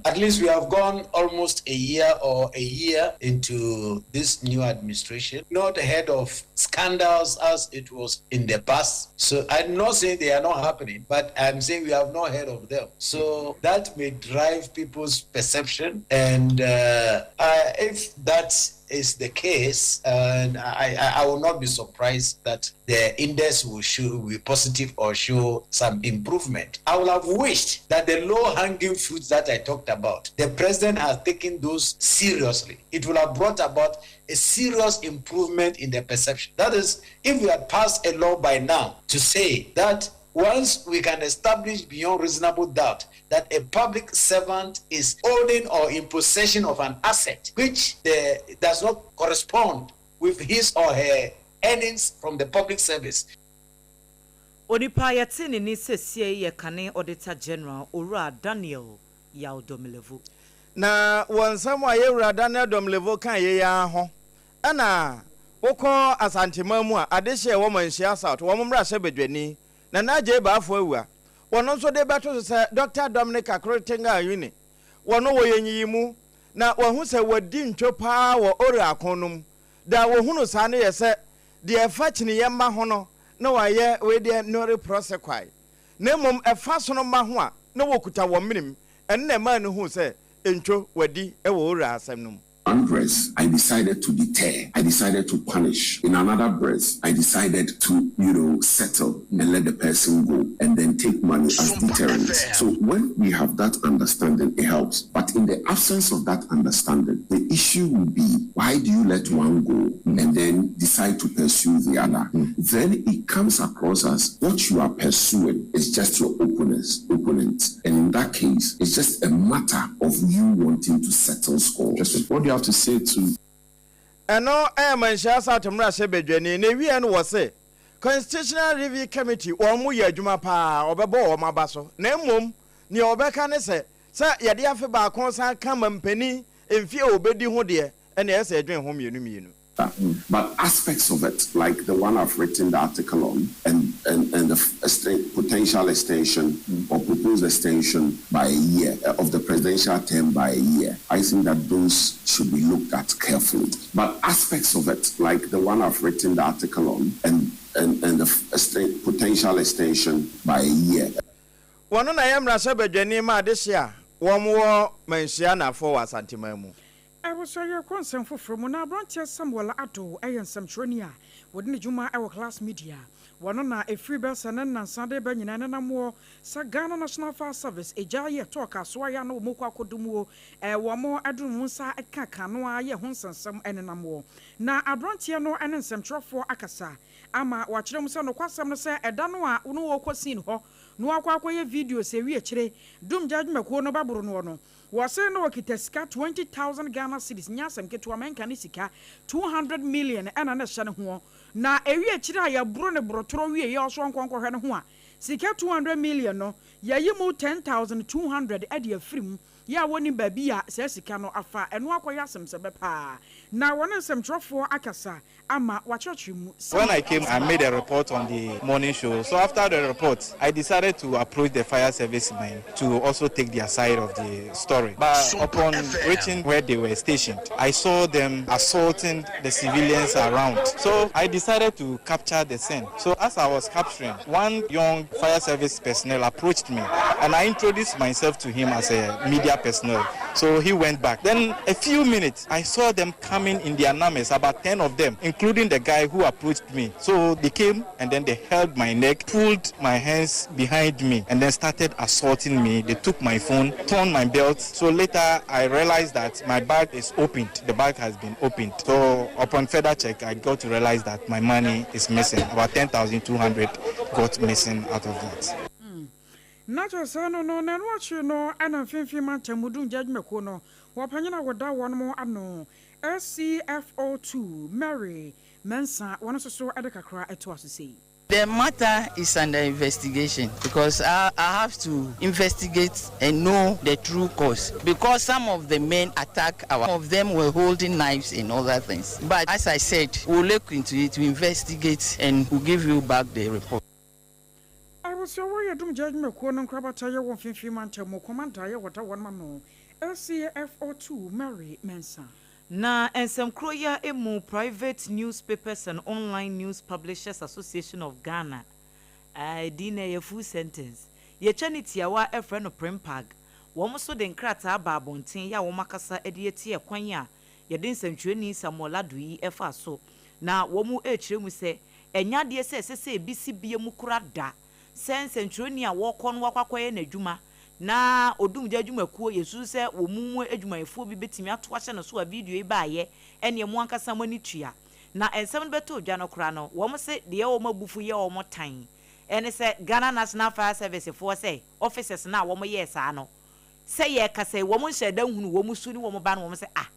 At least we have gone almost a year or a year into this new administration, not heard of scandals as it was in the past. So I'm not saying they are not happening, but I'm saying we have not heard of them. So that may drive people's perception. And if that is the case, and I will not be surprised that the index will show will be positive or show some improvement. I would have wished that the low-hanging fruits that I talked about, the president has taken those seriously. It will have brought about a serious improvement in the perception. That is, if we had passed a law by now to say that once we can establish beyond reasonable doubt that a public servant is owning or in possession of an asset which does not correspond with his or her earnings from the public service. Onipa yɛte ne ne sɛsie yɛ kane Auditor General, Owura Daniel Yaw Domelevo. Na wɔ nsɛm a yɛwura Daniel Domelevo ka yɛ yi ho, ɛna wokɔ Asantema mu a, adehyeɛ wɔ Manhyia South wɔn mmarahyɛ badwani Nana Agyei Baafo Awua, wɔno nso de bɛto so sɛ Dr Dominic Akrotenga Ayine, wɔno wɔyɛ nyiyimu na wɔahu sɛ wɔadi ntwo paa wɔ ore ako no mu. Da wɔhunu saa no yɛ sɛ deɛ ɛfa kyiniiɛ mma ho no na wɔayɛ wei deɛ nolle prosequi, na mmom ɛfa sono mma ho a, na wɔkuta wɔn menem. Ɛno na ɛmaa no huu sɛ ntwo wadi wɔ ore asɛm no mu. One breath, I decided to deter. I decided to punish. In another breath, I decided to settle and let the person go and then take money as deterrent. So when we have that understanding, it helps. But in the absence of that understanding, the issue will be, why do you let one go and then decide to pursue the other? Then it comes across as what you are pursuing is just your opponent. And in that case, it's just a matter of you wanting to settle score. Just what do you have to say to Ɛno ɛyɛ Manhyia South mmarahyɛ badwani. Na ewie no, wɔ se Constitutional Review Committee, wɔn mo yɛ adwuma paa, ɔbɛbɔ wɔn aba so. Na mmom nea ɔbɛka ne sɛ yɛde afe baako san ka ma mpanin mfie a wɔbɛdi ho deɛ, ɛna ɛyɛ sɛ ɛdwen ho mmienu mmienu. But aspects of it, like the one I've written the article on, and the potential extension or proposed extension by a year of the presidential term by a year, I think that those should be looked at carefully. But aspects of it, like the one I've written the article on, and the potential extension by a year. Wɔno na yɛ mmarahyɛ badwani ma adehye a wɔn wɔ Manhyia Anafoɔ wɔ Asanteman mu. Ɛwɔsɔ yɛkɔ nsɛm foforɔ mu. Na aberanteɛ Samuel Ado ɛyɛ nsɛmtwerɛni a wɔde ne dwuma ɛwɔ Class Media. Wɔno na ɛfiri bɛsɛ ne nnansa de bɛ nyinaa nenam wɔ sɛ Ghana National Fire Service ɛgya yɛ tɔɔ kasoa yɛ na wɔn kɔ akɔdum wo wɔn mo ɛde wɔn nsa ɛka kano a yɛ ho nsɛnsɛm ɛnenam wɔ. Na aberanteɛ no ɛne nsɛmtwerɛfoɔ akasa ama wɔakyerɛ mu sɛ nokwasɛm no sɛ ɛda no a wɔn wɔkɔ scene hɔ na wakɔ akɔyɛ video sɛ ewi akyire dum gya adwumakuo no bɛboro noɔ no, wɔsɛ na wɔkita sika 20,000 Ghana cedis. Nyɛ asɛm ketewa, mɛnka ne sika 200 million ɛna ne hyɛ ne ho. Na ewi akyire a yɛboro ne borɔtorɔ wie yɛ ɔso nkɔnkɔhwɛ ne ho a, sika 200 million no, yɛyi mu 10,200 ɛde afiri mu. Yɛ a wɔnim baabi a saa sika no afa, ɛno akɔyɛ asɛmsɛbɛ paa. Na wɔne nsɛmtwerɛfoɔ akasa ama wakyerɛkyerɛ mu. When I came, I made a report on the morning show. So after the report, I decided to approach the fire service men to also take their side of the story. But upon reaching where they were stationed, I saw them assaulting the civilians around. So I decided to capture the scene. So as I was capturing, one young fire service personnel approached me and I introduced myself to him as a media personnel. So he went back. Then a few minutes, I saw them coming in their numbers, about 10 of them, including the guy who approached me. So they came and then they held my neck, pulled my hands behind me, and then started assaulting me. They took my phone, torn my belt. So later I realized that my bag is opened. The bag has been opened. So upon further check, I got to realize that my money is missing. About 10,200 got missing out of that. Na kyerɛ sɛ no na ɛno akyi no, ɛna Mfimfini mantam dumgya adwumakuo no wɔpanyin a wɔda wɔn mo ano, SCFO2 Mary Mensa, wɔn nso so de kakra ɛto aso sei. The matter is under investigation because I have to investigate and know the true cause. Because some of the men attack our, some of them were holding knives and other things. But as I said, we'll look into it, to investigate, and we'll give you back the report. Abusua, wɔyɛ Dumgya adwumakuo no nkorabata yɛ wɔ Mfimfini Mantam mu Kɔmanda yɛ wɔda wɔn ano LCFO2 Mary Mensah. Na nsɛm koro yi ara mu Private Newspapers and Online News Publishers Association of Ghana, edin no ɛyɛ full sentence, yɛtwa no tiawa frɛ no PRINPAG, wɔn nso de nkrataa baa abɔnten yɛ a wɔakasa de atia kwan a yɛde nsɛntwerɛni Samuel Addo yi faa so, na wɔrekyerɛ mu sɛ ɛnyɛ adeɛ sɛ ɛsɛ sɛ ebi si bia mu kora da sɛ nsɛntwerɛni a wɔrekɔ no wakɔ akɔyɛ n'adwuma na odumgya adwumakuo yɛsusu sɛ wɔn mu adwumayɛfoɔ bi bɛtumi ato ahyɛ no so a video yi baeɛ ɛneɛ mo ankasa mo ani tua. Na nsɛm no bɛtɔ dwa no koraa no wɔn se deɛ wɔn abufu yɛ wɔn tan ɛne sɛ Ghana National Fire Service foɔ sɛ officers no a wɔn yɛɛ saa no sɛ yɛrekasa yi wɔn nhyɛɛ da nhunu wɔn su ne wɔn ba no wɔn sɛ ah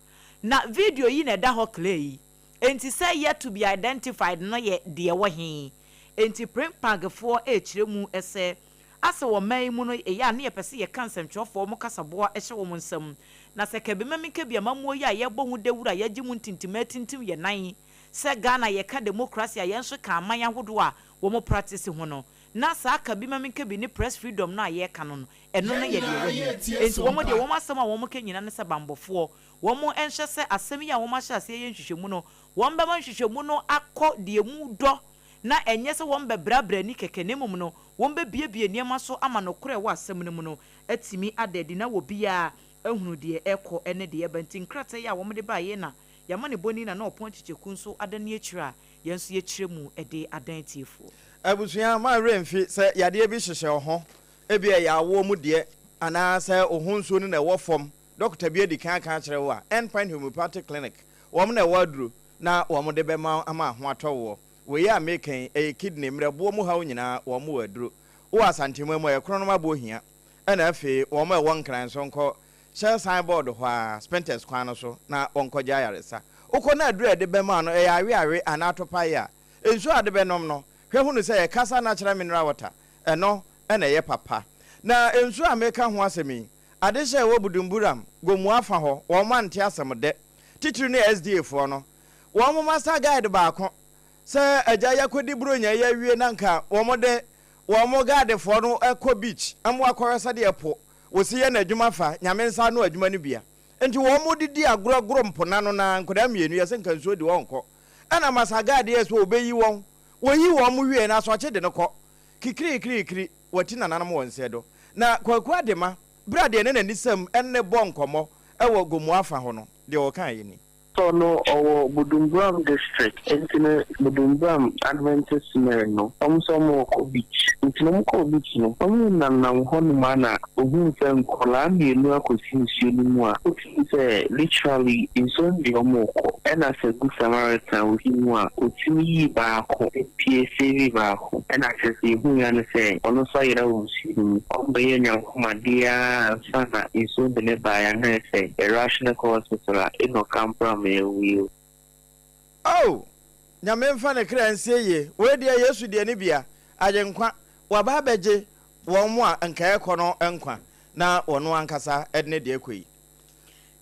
na video yi na ɛda hɔ clear yi enti sɛ yet to be identified no yɛ deɛ ɛwɔ he? Enti Prempag foɔ rekyerɛ mu sɛ asɛ wɔ man yi mu no ɛyɛ a ne yɛpɛ sɛ yɛka nsɛmtwerɛfoɔ wɔn kasaboa hyɛ wɔn nsam na sɛ kabimamenkabi amammuo yi a yɛrebɔ ho dawuro a yɛagye mu ntintim atintim yɛn nan sɛ Ghana yɛka demokrasi a yɛn nso ka aman ahodoɔ a wɔn pratese ho no na saa kabimamenkabi ne press freedom no a yɛreka no no ɛno no Yɛn yɛ deɛ nyinaa ɛwɔ he? yɛretie Enti wɔn deɛ Sompa. wɔn asɛm a wɔka nyina ne sɛ banbɔfoɔ wɔn nhwɛ sɛ asɛm yi a wɔn ahyɛ aseɛ yɛ nhwehwɛmu no wɔn bɛma nhwehwɛmu no akɔ deɛ mu dɔ na ɛnyɛ sɛ wɔbɛbrabra ani kɛkɛ, na mmom no, wɔbɛbuebue nneɛma so ama nokorɛ a ɛwɔ asɛm no mu no atumi ada adi na obiara ahunu deɛ ɛrekɔ ne deɛ ɛreba. Nti nkrataa yi a wɔde baeɛ na yɛama ne bɔni na na ɔpɔn kyekyeku nso adane akyire a yɛn nso yɛkyerɛ mu de adan atiefoɔ. Abusua, mma wo werɛ mfi sɛ yadeɛ bi hyehyɛ wo ho, ebia ɛyɛ awoɔ mu deɛ anaa sɛ wo ho nsuo no na ɛwɔ fam, dɔkota bi adi kan aka akyerɛ wo a, End Point Homeopathic Clinic, wɔn na ɛwɔ aduro na wɔde bɛma wo ama ho atɔ woɔ. Wei a meka yi, ɛyɛ kidney, mmerɛboɔ mu haw nyinaa, wɔn wɔ aduro. Wowɔ Asanteman mu a, ɛyɛ Kronom Abohia, ɛna afei wɔn a ɛwɔ Nkran nso nkɔ Shell sign board hɔ ara, Spintex kwan no so, na wɔnkɔgye ayaresa. Wokɔ na aduro a yɛde bɛma wo no, ɛyɛ aweawe anaa atopaeɛ a, nsuo a wode bɛnom no, hwɛ hunu sɛ ɛyɛ Kasa Natural Mineral Water, ɛno na ɛyɛ papa. Na nsuo a meka ho asɛm yi, adehye a ɛwɔ Budumburam, Gomoa fa hɔ, wɔn ante asɛm dɛ. Titiri ne SDA foɔ no, wɔn master guide baako, sɛ agya yɛakɔdi Buronya yi awie na nka wɔn de wɔn guide foɔ no kɔ beach ama wɔakɔhwɛ sɛdeɛ po wɔsi yɛ n'adwuma fa, Nyame nsa ano adwuma no bia. Nti wɔn de di agorɔ goro mpona no na nkwadaa mmienu yɛsɛ nka nsuo de wɔn kɔ. Ɛna master guide yɛɛ sɛ ɔbɛyi wɔn. Wɔyi wɔn wieɛ no asoɔkye de no kɔ. Kikirikirikiri wɔati nananom wɔn nsɛ do. Na Kwaku Adema, berɛ a deɛ ne n'anisɛm ne bɔ nkɔmmɔ wɔ Gomoa fa hɔ no, deɛ ɔkaeɛ ni. Sɔ no ɔwɔ Budumburam district nti no Budumburam Adventist men no ɔmo sɛ ɔmo rekɔ beach nti no ɔmo kɔɔ beach no ɔmo nenam hɔ nom a na ohuu sɛ nkɔlaa mmienu akɔsi nsuo no mu a otumi sɛ literally nsuo no de ɔmo rekɔ ɛna sɛ good Samaritan osi mu a otumi yii baako pie save baako ɛna kyerɛ sɛ yɛhuu ya ne sɛ ɔno nso ayera wɔ nsuo no mu ɔmo bɛyɛɛ Nyankomadeɛ ara ansa na nsuo de no baeɛ a na ayɛ sɛ yɛ rush no kɔ hospital a Enoch ampra ma yɛawu yi o. Oh! Nyame mfa ne kra nsie yie. Wei deɛ Yesu deɛ ne bia, Agyenkwa, waba abɛgye wɔn a nka ɛrekɔ no nkwa na ɔno ankasa de ne deɛ kɔ yi.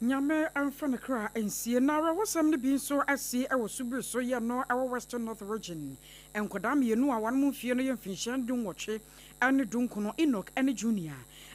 Nyame mfa ne kra nsie. Na awerɛhosɛm no bi nso asi wɔ Subiri so yɛ no wɔ Western North Region. Nkwadaa mmienu a wɔn mfie no yɛ mfinhyia dunwɔtwe ne dunkron, Enoch ne Junior,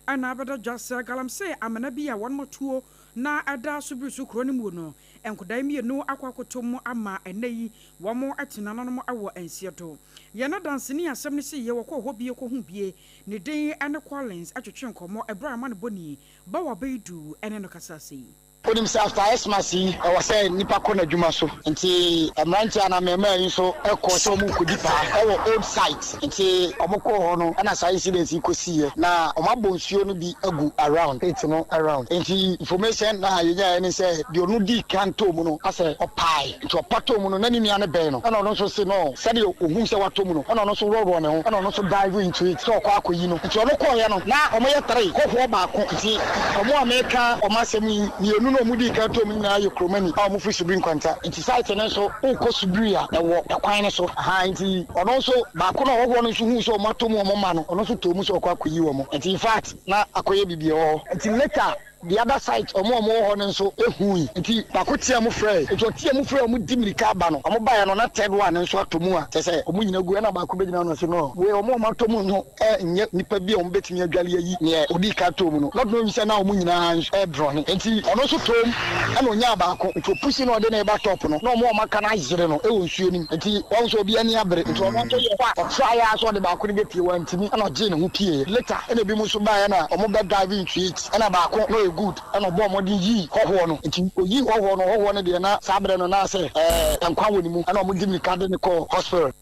na abɛda dwa sɛ galamsey amena bi a wɔn atuo na ɛda Subiri so kuro no mu no, nkwadaa yi mmienu akɔ akɔtɔ mu ama ɛnnɛ yi wɔn te nananom wɔ nseɛ do. Yɛn adanseni a asɛm no siiɛ, wɔkɔɔ hɔ bie kɔhuu bie, ne din ne Collins twetwee nkɔmmɔ ɛberɛ a amanebɔni Bawa Baidu ne no kasa sei. Wonim sɛ after Xmas yi ɛwɔ sɛ nnipa kɔ n'adwuma so nti mmeranteɛ anaa mmarimaa yi nso kɔɔ sɛ wɔn rekɔdi paa ɛwɔ old site nti wɔn kɔɔ hɔ no ɛna saa incident yi kɔsiiɛ na wɔn abɔ nsuo no bi agu around pit no around nti information a yɛnyaeɛ ne sɛ deɛ ɔno dii kan tɔɔ mu no asɛ ɔpae Nti ɔpa tɔɔ mu no, na ne nua no bɛn no, ɛna ɔno nso se no, sɛdeɛ ohuu sɛ watɔ mu no, ɛna ɔno nso worɔworɔɔ ne ho, ɛna ɔno nso dive into it sɛ ɔkɔ akɔyi no. Nti ɔno kɔeɛ no, na wɔyɛ three, hɔhoɔ baako. Nti wɔn a meka wɔn asɛm yi, mmienu no a wɔdii kan tɔɔ mu nyinaa yɛ kuromani a wɔfiri Subiri Nkwanta. Nti site no nso, wokɔ Subiri a, ɛwɔ ɛkwan no so. Ahaa, nti ɔno nso, baako no a ɔhɔhoɔ no nso huu sɛ wɔatɔ mu wɔn mma no, ɔno nso tɔɔ mu sɛ ɔkɔ akɔyi wɔn. Nti infact, na akɔyɛ biribi wɔ hɔ. Nti later. The other side wɔn a wɔwɔ hɔ no nso hui nti baako teaa mu frɛɛ nti ɔteaa mu frɛɛ wɔn di mirika aba no wɔn baeɛ no na third one no nso atɔ mu a kyerɛ sɛ wɔn nyinaa gu ɛna baako bɛgyina hɔ na ɔse no wei wɔn a wɔatɔ mu no nyɛ nipa bi a wɔn bɛtumi adwale ayi neɛ ɔdii kan tɔɔ mu no not knowing sɛ na wɔn nyinaa redrɔne nti ɔno nso tɔɔ mu ɛna ɔnyaa baako nti ɔpusi na ɔde no reba top no na wɔn a wɔaka no ayere no wɔ nsuo no mu nti wahu sɛ obi ani abere nti ɔno nso yɛ hɔ a ɔtraeɛ ara sɛ ɔde baako no bɛpue wantumi ɛna ɔgyee ne ho pieeɛ later ɛna ebinom nso baeɛ na wɔn bɛ dive into it. Ɛna baako na ɔyɛ good ɛna ɔbɔɔ mmɔden yii hɔhoɔ no nti ɔyii hɔhoɔ no hɔhoɔ no deɛ na saa berɛ no na sɛ ɛɛ nkwa wɔ ne mu ɛna wɔn de mirika de no kɔɔ hospital.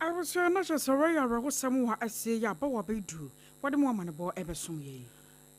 Abusua no hyɛ sɛ wɔyɛ awerɛhosɛm wɔ asie yi aba wɔ abɛdu wɔde mo amanebɔ ɛbɛsom yɛn.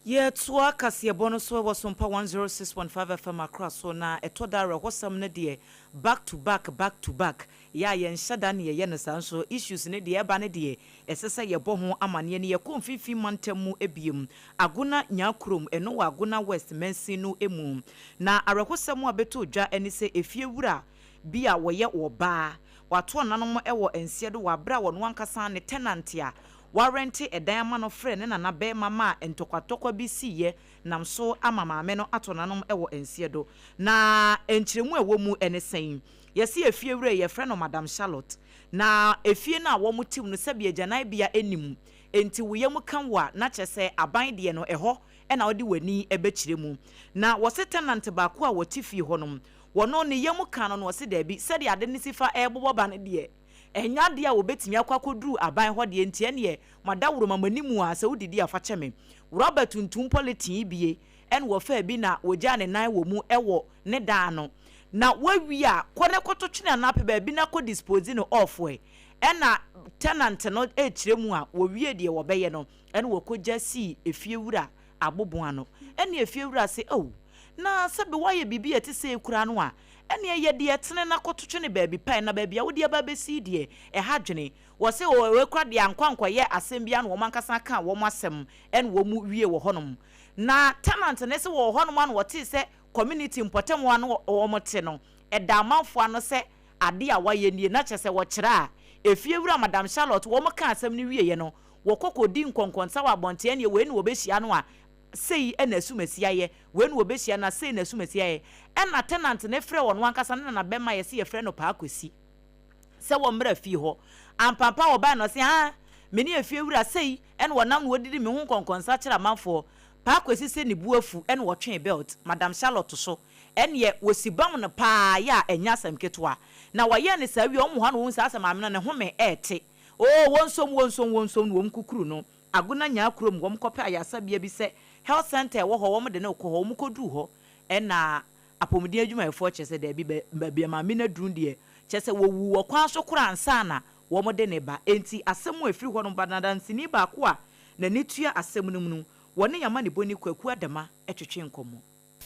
Yɛtoa kaseɛbɔ no so wɔ Sompa 106.5 FM Accra so na ɛtɔ da awerɛhosɛm no deɛ back to back back to back yɛ a yɛnhyɛ da na yɛyɛ no saa nso issues no deɛ ɛba no deɛ Ɛsɛ sɛ yɛbɔ ho amanneɛ no yɛkɔ mfimfini mantam mu bio, Agona Nyakurom, ɛno wɔ Agona West mansin no mu. Na awerɛhosɛm a bɛtoo dwa ne sɛ efiewura bi a wɔyɛ ɔbaa, wato ɔnanom wɔ nseɛ do wɔ aberɛ a ɔno ankasa ne tenant a warɛnte ɛdan ama no frɛɛ ne nana barima maa ntɔkwatɔkwa bi siiɛ nam so ama maame no ato ɔnanom wɔ nseɛ do. Na nkyerɛmu a ɛwɔ mu ne sɛn? Yɛse efiewura yi yɛfrɛ no Madam Charlotte. Na efie no a wɔte mu no sɛbi agyananbea nni mu, enti wo yam ka wo a na kyerɛ sɛ aban deɛ no ɛhɔ na wode w'ani bɛkyerɛ mu. Na wɔse tenant baako a wɔte fie hɔ no, wɔno ne yam ka no na ɔse daabi, sɛdeɛ ade no si fa rebobɔ ba no deɛ, ɛnyɛ adeɛ a wɔbɛtumi akɔ akɔduru aban hɔ deɛ, nti ɛneɛ moadaworoma m'anim a sɛ wodidi a fa kyɛ me. Rɔba tuntum pɔleten bie ɛna wɔfaa bi na wɔgyaa ne nan wɔ mu wɔ ne dan ano. Na woawie a, kɔ na kɔto twene anaa pɛ baabi na kɔ dispose no off ɛ. Ɛna tenant no rekyerɛ mu a, wɔwie deɛ wɔbɛyɛ no, ɛna wɔkɔgya sii efiewura abobo ano. Ɛna efiewura se, oh, na sɛbe woayɛ biribi a ɛte sei koraa no a, ɛneɛ yɛ deɛ ɛtene na kɔto twene baabi pa ɛ, na baabi a wode aba abɛsi yi deɛ, ɛha dwene. Wɔse, oh, wei koraa deɛ ankɔ ankɔyɛ asɛm biara na wɔn ankasa kaa wɔn asɛm ɛna wɔn wie wɔ hɔnom. Na tenant no se wɔwɔ hɔnom a na wɔtee sɛ community mpɔtam hɔ a na wɔte no, ɛda amanfoɔ ano sɛ adeɛ a wɔayɛ nie, na kyerɛ sɛ wɔkyerɛ a, efiewura Madam Charlotte, wɔkaa asɛm no wieeɛ no, wɔkɔ kɔdi nkɔnkɔnsa wɔ abɔnten, ɛnneɛ wei na wɔbɛhyia no a, sei na asumasi ayɛ, wei na wɔbɛhyia no a, sei na asumasi ayɛ. Ɛnna tenant no frɛɛ ɔno ankasa ne nanabɛma a yɛse yɛfrɛ no Paa Kwesi sɛ wɔmmra fie hɔ. Ampampa wɔbaeɛ no, ɔse, Haa, me ne efiewura sei na wɔnam na wɔdidi me ho nkɔnkɔnsa kyerɛ amanfoɔ. Paa Kwesi sɛ ne bo afu ɛna ɔtwee belt Madam Charlotte so ɛneɛ wɔsi bam no paa yɛ a ɛnyɛ asɛm ketewa. Na wɔyɛɛ no saa wie a wɔn hɔ a na wɔhu saa sɛ maame no ne home ɛɛte. Oo wɔnsom wɔnsom wɔnsom no wɔn kukuru no Agona nyaa kurom wɔn kɔpɛ ayarsabea bi sɛ health center ɛwɔ hɔ wɔn de no rekɔ hɔ wɔn kɔduru hɔ ɛna apɔmuden adwumayɛfoɔ kyerɛ sɛ daabi baabi a maame no aduru deɛ kyerɛ sɛ wɔwuu wɔ kwan so koraa ansa na wɔn de no reba. Enti asɛm a ɛfiri hɔ nom ba no adanseni baako a n'ani tua asɛm no mu no Wɔne Amanibɔni Kwaku Adama twetwe nkɔmmɔ.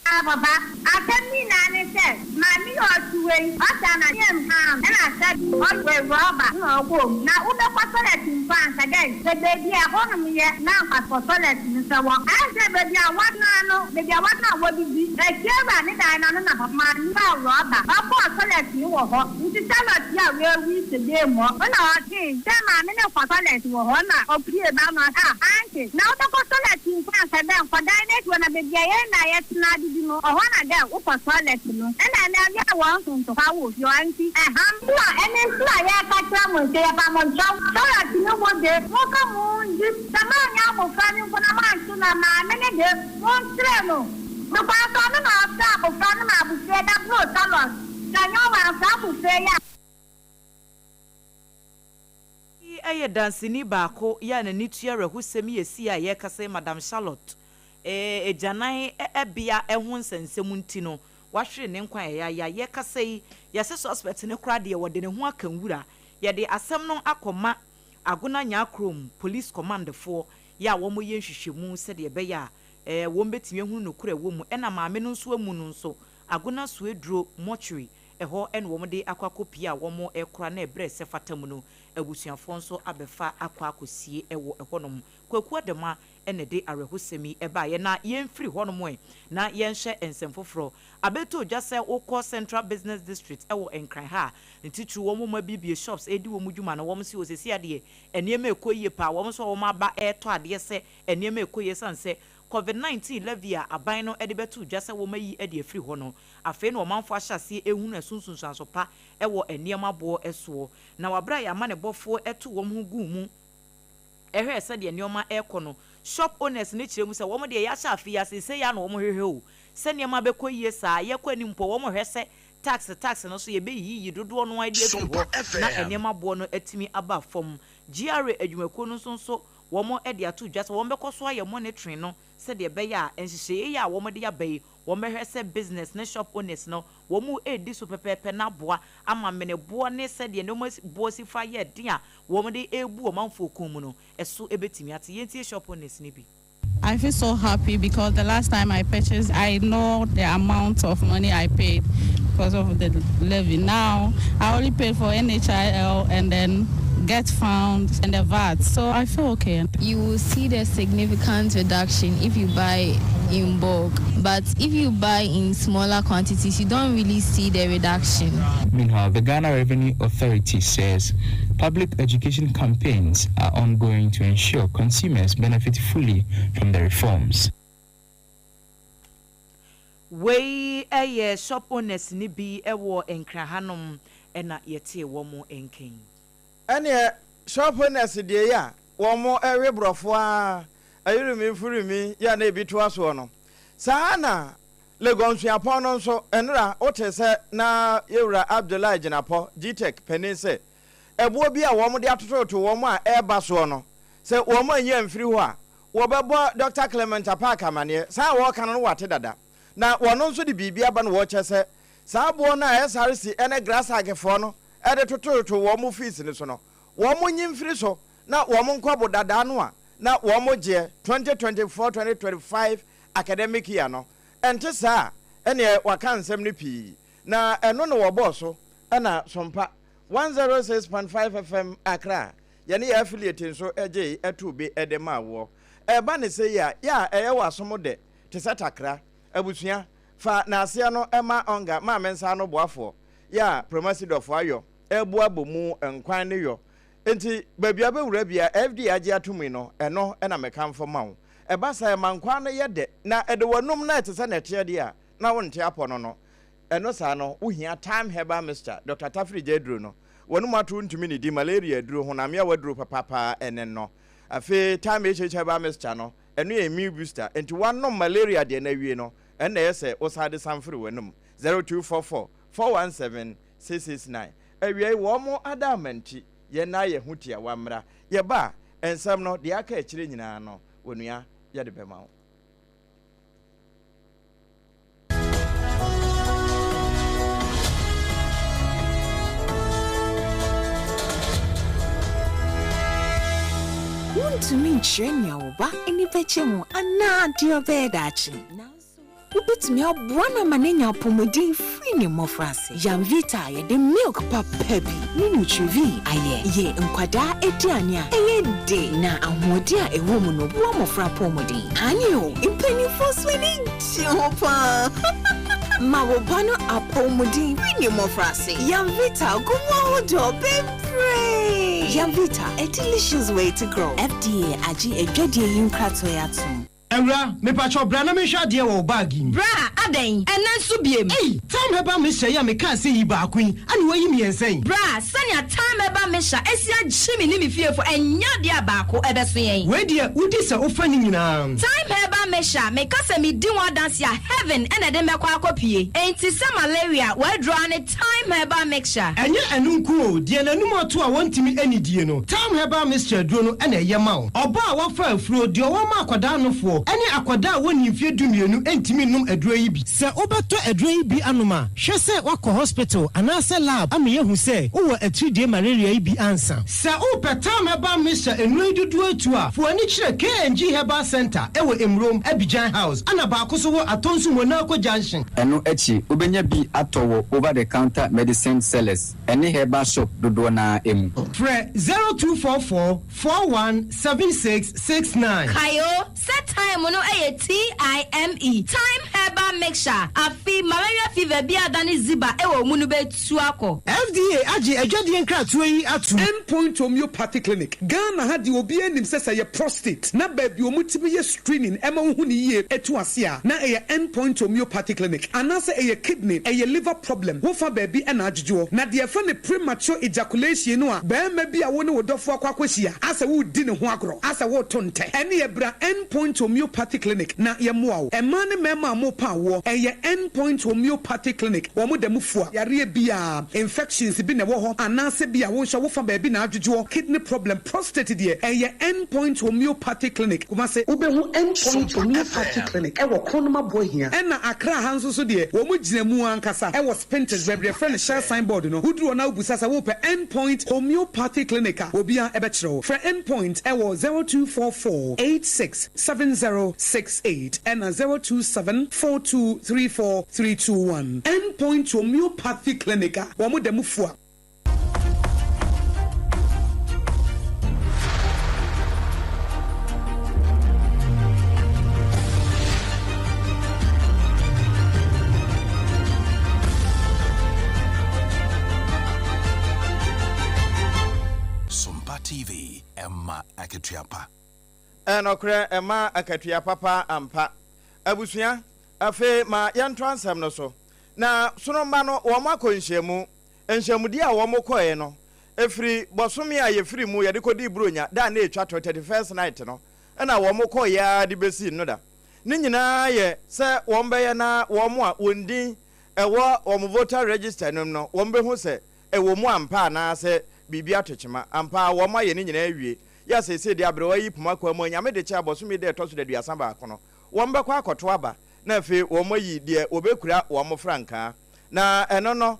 Ah papa, asɛm nyinaa ne sɛ maame yi ɔte wei ɔsa na yam ham ɛna sɛ ɔyɛ rɔba na ɔkɔ mu na wobɛkɔ tɔlɛt mpo anka dɛn sɛ baabi a ɛhɔnom yɛ na anka kɔ tɔlɛt no sɛ wɔ ayɛ sɛ baabi a wɔtena no baabi a wɔtena a wɔdidi afiewura ne dan no ano na papa maame faa rɔba ɔkɔɔ tɔlɛt no wɔ hɔ Ntsi Charlotte yi a oewu yi hyɛ dan mu hɔ na ɔtsee dɛ maame no kɔ toilet wɔ hɔ na opue ba no ɔse, Ah, aunty, na wobɔkɔ toilet mpo anka dɛ nkɔ dan n'ekyir hɔ na beebi a hɛn nyina yɛtsena didi no, hɔ na dɛ wokɔ toilet no. Nna ndɛ ɔyɛ a hɔn so ntɔkwa wɔ fie hɔ ntsi ɛham. Nna ɛno ntsi na yɛreka kyerɛ mo sɛ yɛpa mo kyɛw, toilet no mu de, monka mo ndzi. Sɛ moannyɛ abofra no mpo na moannto no a, maame no de, monkyerɛ no. Because ɔno na ɔfrɛ abofra no ma abofra yi bɛboro Charlotte. Sɛ ɛnyɛ ɔwɔ saa abofra yi a. Yi yɛ danseni baako yɛ a n'ani tua awerɛhosɛm yi a esii a yɛrekasa yi Madam Charlotte agyanan bea ho nsɛnsɛm nti no wahwere ne nkwa yayaya. Yɛrekasa yi yɛse suspect no koraa deɛ wɔde ne ho aka nwura. Yɛde asɛm no akɔma Agona Nyarkrom Police Command foɔ yɛ a wɔyɛ nhwehwɛmu sɛdeɛ ɛbɛyɛ a wɔbɛtumi ahunu nokorɛ a ɛwɔ mu ɛna maame no nso amu no nso Agona Sueduro Mortuary, ɛhɔ na wɔde akɔ akɔpie a wɔrekora na ɛberɛ a ɛsɛ fata mu no, abusuafoɔ nso abɛfa akɔ akɔsie wɔ ɛhɔnom. Kwaku Adama na ɛde awerɛhosɛm yi baeɛ. Na yɛmfiri hɔnom ɛ na yɛnhwɛ nsɛm foforɔ. Abɛtɔ dwa sɛ wokɔ Central Business District wɔ Nkran ha a, ne titiriw wɔn a wɔabuebue shops redi wɔn dwuma no, wɔn se wɔ seesei adeɛ nneɛma rekɔ yie paa. Wɔn nso a wɔaba retɔ adeɛ sɛ nneɛma rekɔ yie ɛsiane sɛ. Covid 19 levy a aban no de bɛtoo dwa sɛ wɔayi de afiri hɔ no, afei na ɔmanfoɔ ahyɛ aseɛ rehunu ɛso nsunsuanso pa wɔ nneɛma boɔ soɔ. Na wɔ berɛ a yɛn amanebɔfoɔ too wɔn ho guu mu hwɛɛ sɛdeɛ nneɛma rekɔ no, shop owners no kyerɛ mu sɛ wɔn deɛ yɛahyɛ afe yi ase sei ara na wɔhwehwɛ o, sɛ nneɛma bɛkɔ yie saa a, yɛkɔ anim mpo wɔhwɛ sɛ tax tax no nso yɛbɛyiyi dodoɔ no ara de afiri hɔ na nneɛma boɔ no atumi aba fam. GRA adwumakuo no nso nso wɔde ato dwa sɛ wɔbɛkɔ so ayɛ monitoring no sɛdeɛ ɛbɛyɛ a nhyehyɛeɛ yi a wɔde aba yi wɔbɛhwɛ sɛ business ne shop owners no wɔredi so pɛpɛɛpɛ na aboa ama mene boɔ ne sɛdeɛ nneɛma boɔ si fa yɛ den a wɔde rebu ɔmanfoɔ kɔn mu no ɛso bɛtumi ate. Yɛntie shop owners no bi. I feel so happy because the last time I purchased, I know the amount of money I paid because of the levy. Now, I only pay for NHIL and then GETFund and the VAT. So I feel okay. You will see the significant reduction if you buy in bulk. But if you buy in smaller quantities, you don't really see the reduction. Meanwhile, the Ghana Revenue Authority says public education campaigns are ongoing to ensure consumers benefit fully from the reforms. Wei yɛ shop owners no bi wɔ Nkran hanom na yɛtee wɔn nken. Ɛneɛ shop owners deɛ yi a wɔn we borɔfo ara ayirimi furimi yi a na ebi toa soɔ no saa na Legon Suapɔn no nso nnora wotee sɛ na yɛwura Abdullahi Jinapɔ GTEC panin se ɛboɔ bi a wɔn de atototo wɔn a ɛreba soɔ no sɛ wɔn anyi amfiri hɔ a wɔbɛbɔ Dɔkta Clement Apaak amaneɛ. Saa a wɔreka no no wɔate dada. Na wɔno nso de biribi aba na wɔrekyɛ sɛ saa boɔ no a SRC ne GRASAG foɔ no de tototo wɔn fees no so no, wɔn nyi mfiri so na wɔn nkɔ bo dadaa no a na wɔn gyeɛ 2024-2025 academic year no. Ɛnte saa a, ɛneɛ wɔaka nsɛm no pii. Na ɛno na wɔbɔɔ so na Sompa 106.5 FM Accra Yɛne yɛn affiliate nso gyee too bi de maa woɔ. Ɛreba no sei a, yɛ a ɛyɛ wo asom dɛ te sɛ takra. Abusua, fa naaseɛ no ma Ɔnga ma me nsa ano boafoɔ, yɛ a Promasi dɔfoɔ ayɔ ɛreboa bɔ mu nkwan ne yɔ. Enti baabi a wobɛwura biara, FDA agye atom yi no, ɛno na mekamfo ma wo. Ɛba saa a, ɛma nkwan no yɛ dɛ, na ɛde w'anom na ɛte sɛ nɛteɛ deɛ a, na wonte apɔ no no. Ɛno saa no, wohia Thyme Herbal Mixture, Dɔkta Tafiri gya aduro no. Wɔnom ato ntumi nnidi, malaria aduro, honam yaw aduro papaapa ɛne no. Afei Thyme HH Herbal Mixture no, ɛno yɛ immune booster, enti woanom malaria deɛ no awie no, ɛno na ɛyɛ sɛ wosan de san firi w'anom. 0244 417 669. Awiei, wɔn adaama nti, yɛn nan yɛ ho tiawa mmra. Yɛba a, nsɛm no, deɛ aka akyire nyinaa no, onua, yɛde bɛma wo. Wuntumi nkyerɛ nea wo ba ani bɛgye ho anaa deɛ ɔbɛyɛ daakye. Nanso wubetumi aboa no ama no anya apɔwmuden firi ne mmofraase. Yamvita a yɛde milk papa bi ne Nutrivie ayɛ yɛ nkwadaa aduane a ɛyɛ dɛ na ahoɔden a ɛwɔ mu no boa mmofra apɔwmuden. Aane o, mpanimfoɔ nso ani gye ho paa. Ma wo ba no apɔwmuden firi ne mmofraase. Yamvita gu mu ahodoɔ bebree. Yamvita, a delicious way to grow. FDA agye adwadie yi nkratoɔ yi atom. Awura, mepakyɛw bra na menhwɛ adeɛ wɔ wo bag yi mu. Bra, adɛn? Ɛnnɛ nso biem? Ei! Thyme Herbal Mixture yi a mekaa sɛ yi baako yi, ɛna woayi mmiɛnsa yi? Bra, sɛnea Thyme Herbal Mixture asi agye me ne me fiefo, ɛnyɛ adeɛ a baako bɛso yɛn. Wei deɛ, wodi sɛ wofa ne nyinaa. Thyme Herbal Mixture, meka sɛ medi ho adanse a, heaven na ɛde mɛkɔ akɔpue. Enti sɛ malaria, w'aduro ara ne Thyme Herbal Mixture. Ɛnyɛ ɛno nko o, deɛ n'anum ato a wɔntumi nnidie no, Thyme Herbal Mixture aduro no na ɛyɛ ma wo. Ɔbaa a wafa afuro, deɛ ɔwɔ ma akwadaa nofoɔ, ne akwadaa a wɔnnii mfeɛ dumienu ntumi nnom aduro yi bi. Sɛ wobɛtɔ aduro yi bi anom a, hwɛ sɛ woakɔ hospital anaasɛ lab ama yɛahu sɛ wowɔ atiridie malaria yi bi ansa. Sɛ wopɛ Thyme Herbal Mixture nnuro yi dodoɔ atu a, fa w'ani kyerɛ KNG Herbal Centre wɔ Emurom, Abidjan House, ɛna baako nso wɔ Atonsu Monaco Junction. Ɛno akyi, wobɛnya bi atɔ wɔ over-the-counter medicine sellers ne herbal shop dodoɔ no ara mu. Frɛ 0244 41 76 69. Kae o, sɛ thyme no yɛ TIME, Thyme Herbal Mixture, afe malaria fever bi a adane ziba wɔ wo mu no bɛtu akɔ. FDA agye adwadie nkratoɔ yi atom. End Point Homeopathic Clinic, Ghana ha deɛ obiara nim sɛ sɛ ɛyɛ prostate na baabi a wɔtumi yɛ screening ma. ma wohu no yie tu ase a, na ɛyɛ End Point Homeopathy Clinic. Anaasɛ ɛyɛ kidney, ɛyɛ liver problem, wofa baabi na adwodwoɔ. Na deɛ yɛfrɛ no premature ejaculation no a, barima bi a wo ne wo dɔfoɔ akɔ akɔhyia, asɛ woredi ne ho agorɔ, asɛ woreto ntɛ, ɛneɛ bra End Point Homeopathy Clinic na yɛmmoa wo. Mmaa ne mmarima a morepa awoɔ, ɛyɛ End Point Homeopathy Clinic, wɔn da mu fua. Yareɛ biara, infections bi na ɛwɔ hɔ, anaasɛ bi a wo nso wofa baabi na adwodwoɔ, kidney problem, prostate deɛ, ɛyɛ End Point Homeopathy Clinic, Kumasi. Wobɛhu End Point Homeopathy Clinic wɔ Kronum Aboahia. Ɛna Accra ha nso so deɛ, wɔn gyina mu ankasa wɔ Spintex, baabi a yɛfrɛ no Shell sign board no. Woduru hɔ na wobisa sɛ wopɛ End Point Homeopathy Clinic a, obiara bɛkyerɛ wo. Frɛ End Point wɔ 0244 86 7068 ɛna 027 4234 321. End Point Homeopathy Clinic a wɔn da mu fua. Sompa TV, ɛma akatua pa. Ɛnokorɛ ɛma akatua papa ampa. Abusua, afei ma yɛntoa nsɛm no so. Na sono mma no wɔn akɔ nhyiamu. Nhyiamudie a wɔn kɔeɛ no, ɛfiri bɔsome a yɛfiri mu yɛde kɔdii Buronya da a na ɛtwa to, 31st night no, ɛna wɔn kɔeɛ ara de bɛsii nnora. Ne nyinaa yɛ sɛ wɔn bɛyɛ na wɔn a wɔn din ɛwɔ wɔn voter register no mu no, wɔn bɛhu sɛ ɛwɔ mu ampa anaa sɛ biribi ato kyema. Ampa ara wɔn ayɛ ne nyinaa awie. Yɛ a seesei deɛ aberewa yi poma kwan mu anyame de kyɛ a bɔsome da a ɛtɔ so 31 no, wɔn bɛkɔ akɔto aba na afei wɔn ayi deɛ wɔbɛkura wɔn frankaa. Na ɛno no,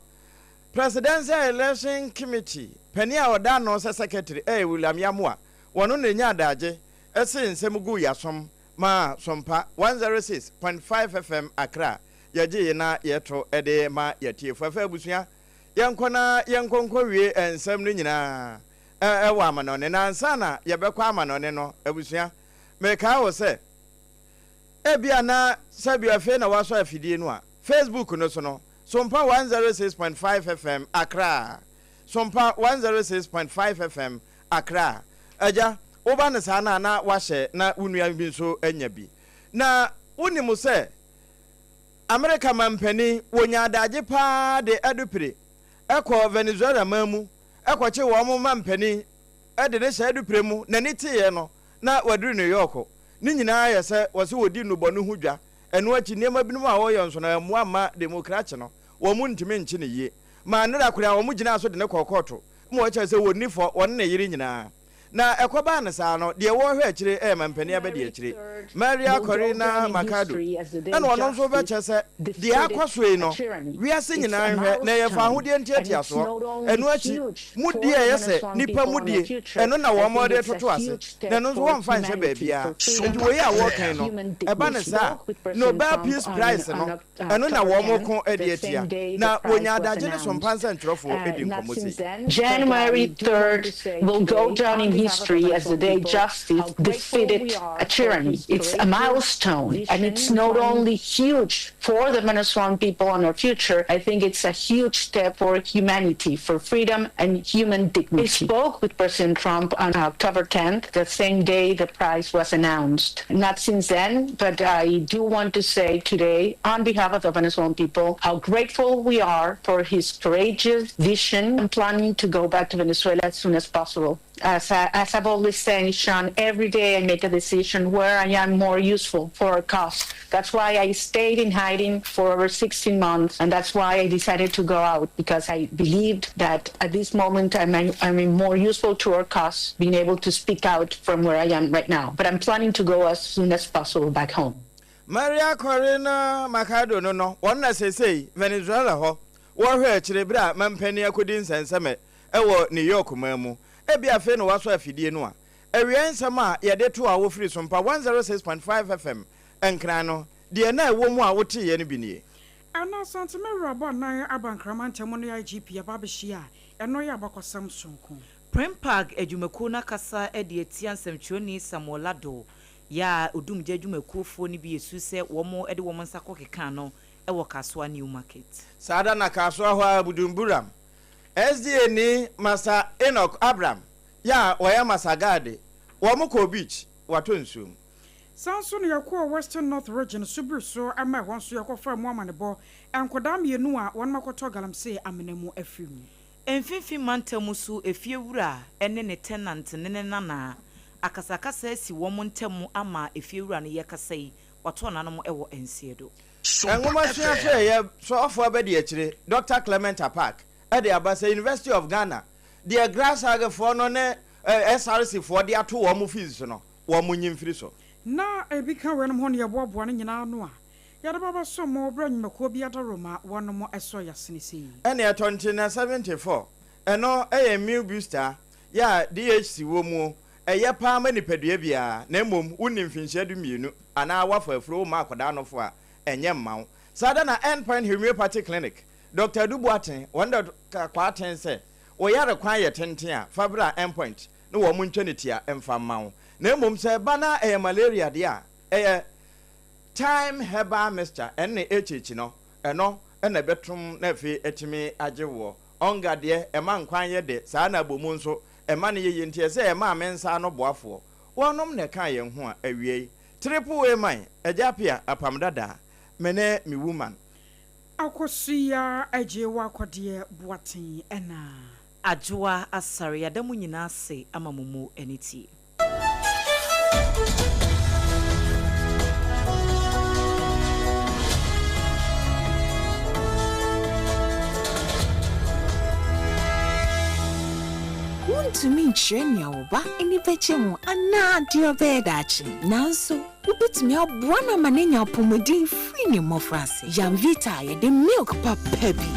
Presidential Election Committee panin a ɔda ano sɛ secretary ɛyɛ William Yamoah, wɔno na ɛnya adagye see nsɛm guu yasom maa Sompa 106.5 FM Accra yɛgyee na yɛto de ma yɛtiefo. Afei abusua, yɛnkɔ na yɛnkɔ nkɔwie nsɛm no nyinaa wɔ amanɔne. Na ansa na yɛbɛkɔ amanɔne no, abusua, mekae wo sɛ ebia na sɛbio afei na woasɔ afidie no a, Facebook no so no, Sompa 106.5 FM Accra. Sompa 106.5 FM Accra. Agya, woba no saa no a na woahyɛ na wo nua bi nso anya bi. Na wonim sɛ Amerika manpanin, wɔnya adagye paa de adupire kɔɔ Venezuela man mu kɔkye wɔn manpanin de no hyɛ adupire mu, n'ani teeɛ no na waduru New York. Ne nyinaa yɛ sɛ wɔse wɔdi nnubɔne ho dwa. Ɛno akyi nneɛma binom a wɔyɛ nso no ɛmmoa mma demokrakye no, wɔn ntumi nkye no yie. Maa nnora koraa wɔn gyinaa so de no kɔɔ kɔɔto ma wɔkyerɛ sɛ wɔnni fɔ, wɔne ne yere nyinaa. Na ɛkɔbaa no saa no, deɛ wɔrehwɛ akyire yɛ mampanin abadiakyire, Maria Corina Machado, ɛna ɔno nso bɛkyɛ sɛ deɛ akɔ so yi no, wiase nyinaa nhwɛ na ɛyɛ fawohodie ntiatiasoɔ. Ɛno akyi, mudie a ɛyɛ sɛ nnipa mudie, ɛno na wɔn de retoto ase, na ɛno nso wɔmfa nhyɛ baabiara. Enti wei a wɔreka yi no, ɛba no saa a, Nobel Peace Prize no, Ɛno na wɔreko de atia. Na wɔnya adagye ne so mpa nsɛntwerɛfoɔ di nkɔmmɔ sei. January 3rd will go down in history as the day justice defeated a tyranny. It's a milestone, and it's not only huge for the Venezuelan people and our future, I think it's a huge step for humanity, for freedom and human dignity. I spoke with President Trump on October 10th, the same day the prize was announced. Not since then, but I do want to say today, on behalf of the Venezuelan people, how grateful we are for his courageous vision and planning to go back to Venezuela as soon as possible. As, I, as I've always said, Sean, every day I make a decision where I am more useful for our cause. That's why I stayed in hiding for over 16 months, and that's why I decided to go out, because I believed that at this moment I'm, I'm more useful to our cause, being able to speak out from where I am right now. But I'm planning to go as soon as possible back home. Maria Corina Machado no no, wɔn na seesei Venezuela hɔ wɔrehwɛ akyire bere a mampanin akɔdi nsɛnsɛmɛ wɔ New York man mu. Ebia afei na wɔasɔ afidie no a awiei nsɛm a yɛde to a wofiri Sompa 106.5 FM Nkran no, deɛ na ɛwɔ mu a woteeɛ no bi nie. Ɛna Asante Mawura Anan aba Nkrama ntam ne IGP aba abɛhyia a ɛno yɛ abakɔsɛm sononko. Prempag adwumakuo no akasa de atia nsɛmtwerɛni Samuel Addo yɛ a odumgya adwumakuofoɔ no bi esu sɛ wɔn de wɔn nsa kɔkekaa no wɔ Kasoa New Market. Saa da na Kasoa hɔ ara Budumburam SDA ni Masa Enoch Abram yɛ a ɔyɛ Masa Guard wɔn kɔɔ beach watɔ nsuo mu. Saa nso na yɛkɔɔ Western North Region Subiri so ma ɛhɔ nso yɛkɔfaa mu amanebɔ nkwadaa mmienu a wɔnom akɔtɔ galamsey amena mu afiri mu. Mfimfini mantam so efiewura ne ne tenant ne ne nana akasakasa asi wɔn ntam ama efiewura no yɛkasa yi wato ananom wɔ nseɛ do. Nwomasua so ɛyɛ soafoɔ abadiakyire Dɔkta Clement Apaak de aba sɛ University of Ghana deɛ GRASAG foɔ no ne SRC foɔ de ato wɔn fees so no wɔn nyi mfiri so. Na ebi ka weinom ho na yɛboaboa ne nyinaa ano a, yɛde ba bɛsom mo berɛ a nnwumakuo bi adaworoma wɔnom sɔ yɛasene sei. Ɛne ɛtɔ nti na 74 ɛno yɛ immune booster yɛ a DHC wɔ muo, ɛyɛ paa ma nipadua biara na mmom wonni mfinhyia 12 anaa woafa afuro womma akwadaa nofo a ɛnyɛ mma wo. Saa da na End Point Homeopathy Clinic, Doctor Adu Boateng, wɔn dɔ Kwarteng sɛ wo yare kwan yɛ tenten a fa bra End Point na wɔn ntwa ne tia mfa mma wo. Na mmom sɛ ɛba na ɛyɛ malaria deɛ a, ɛyɛ Thyme Herbal Mixture, ɛne HH no, ɛno na ɛbɛtom na afei atumi agye woɔ. Ɔnga deɛ, ɛma nkwan yɛ dɛ, saa na abomu nso, ɛma no yɛ yie, nti ɛsɛ yɛma me nsa ano boafoɔ. Wɔnom na ɛkaa yɛn ho a, awiei. Triple A man, Agya Appiah, Apam Dadaa, me ne me woman. Akosua Agyewa Kɔdeɛ Boateng ɛna. Adwoa Asare, yɛada mo nyinaa ase ama mo mu ani tie. Wuntumi nkyerɛ nea wo ba ani bɛgye ho anaa deɛ ɔbɛyɛ daakye. Nanso, wubetumi aboa no ama no anya apɔwmuden firi ne mmofraase. Yamvita a yɛde milk papa bi.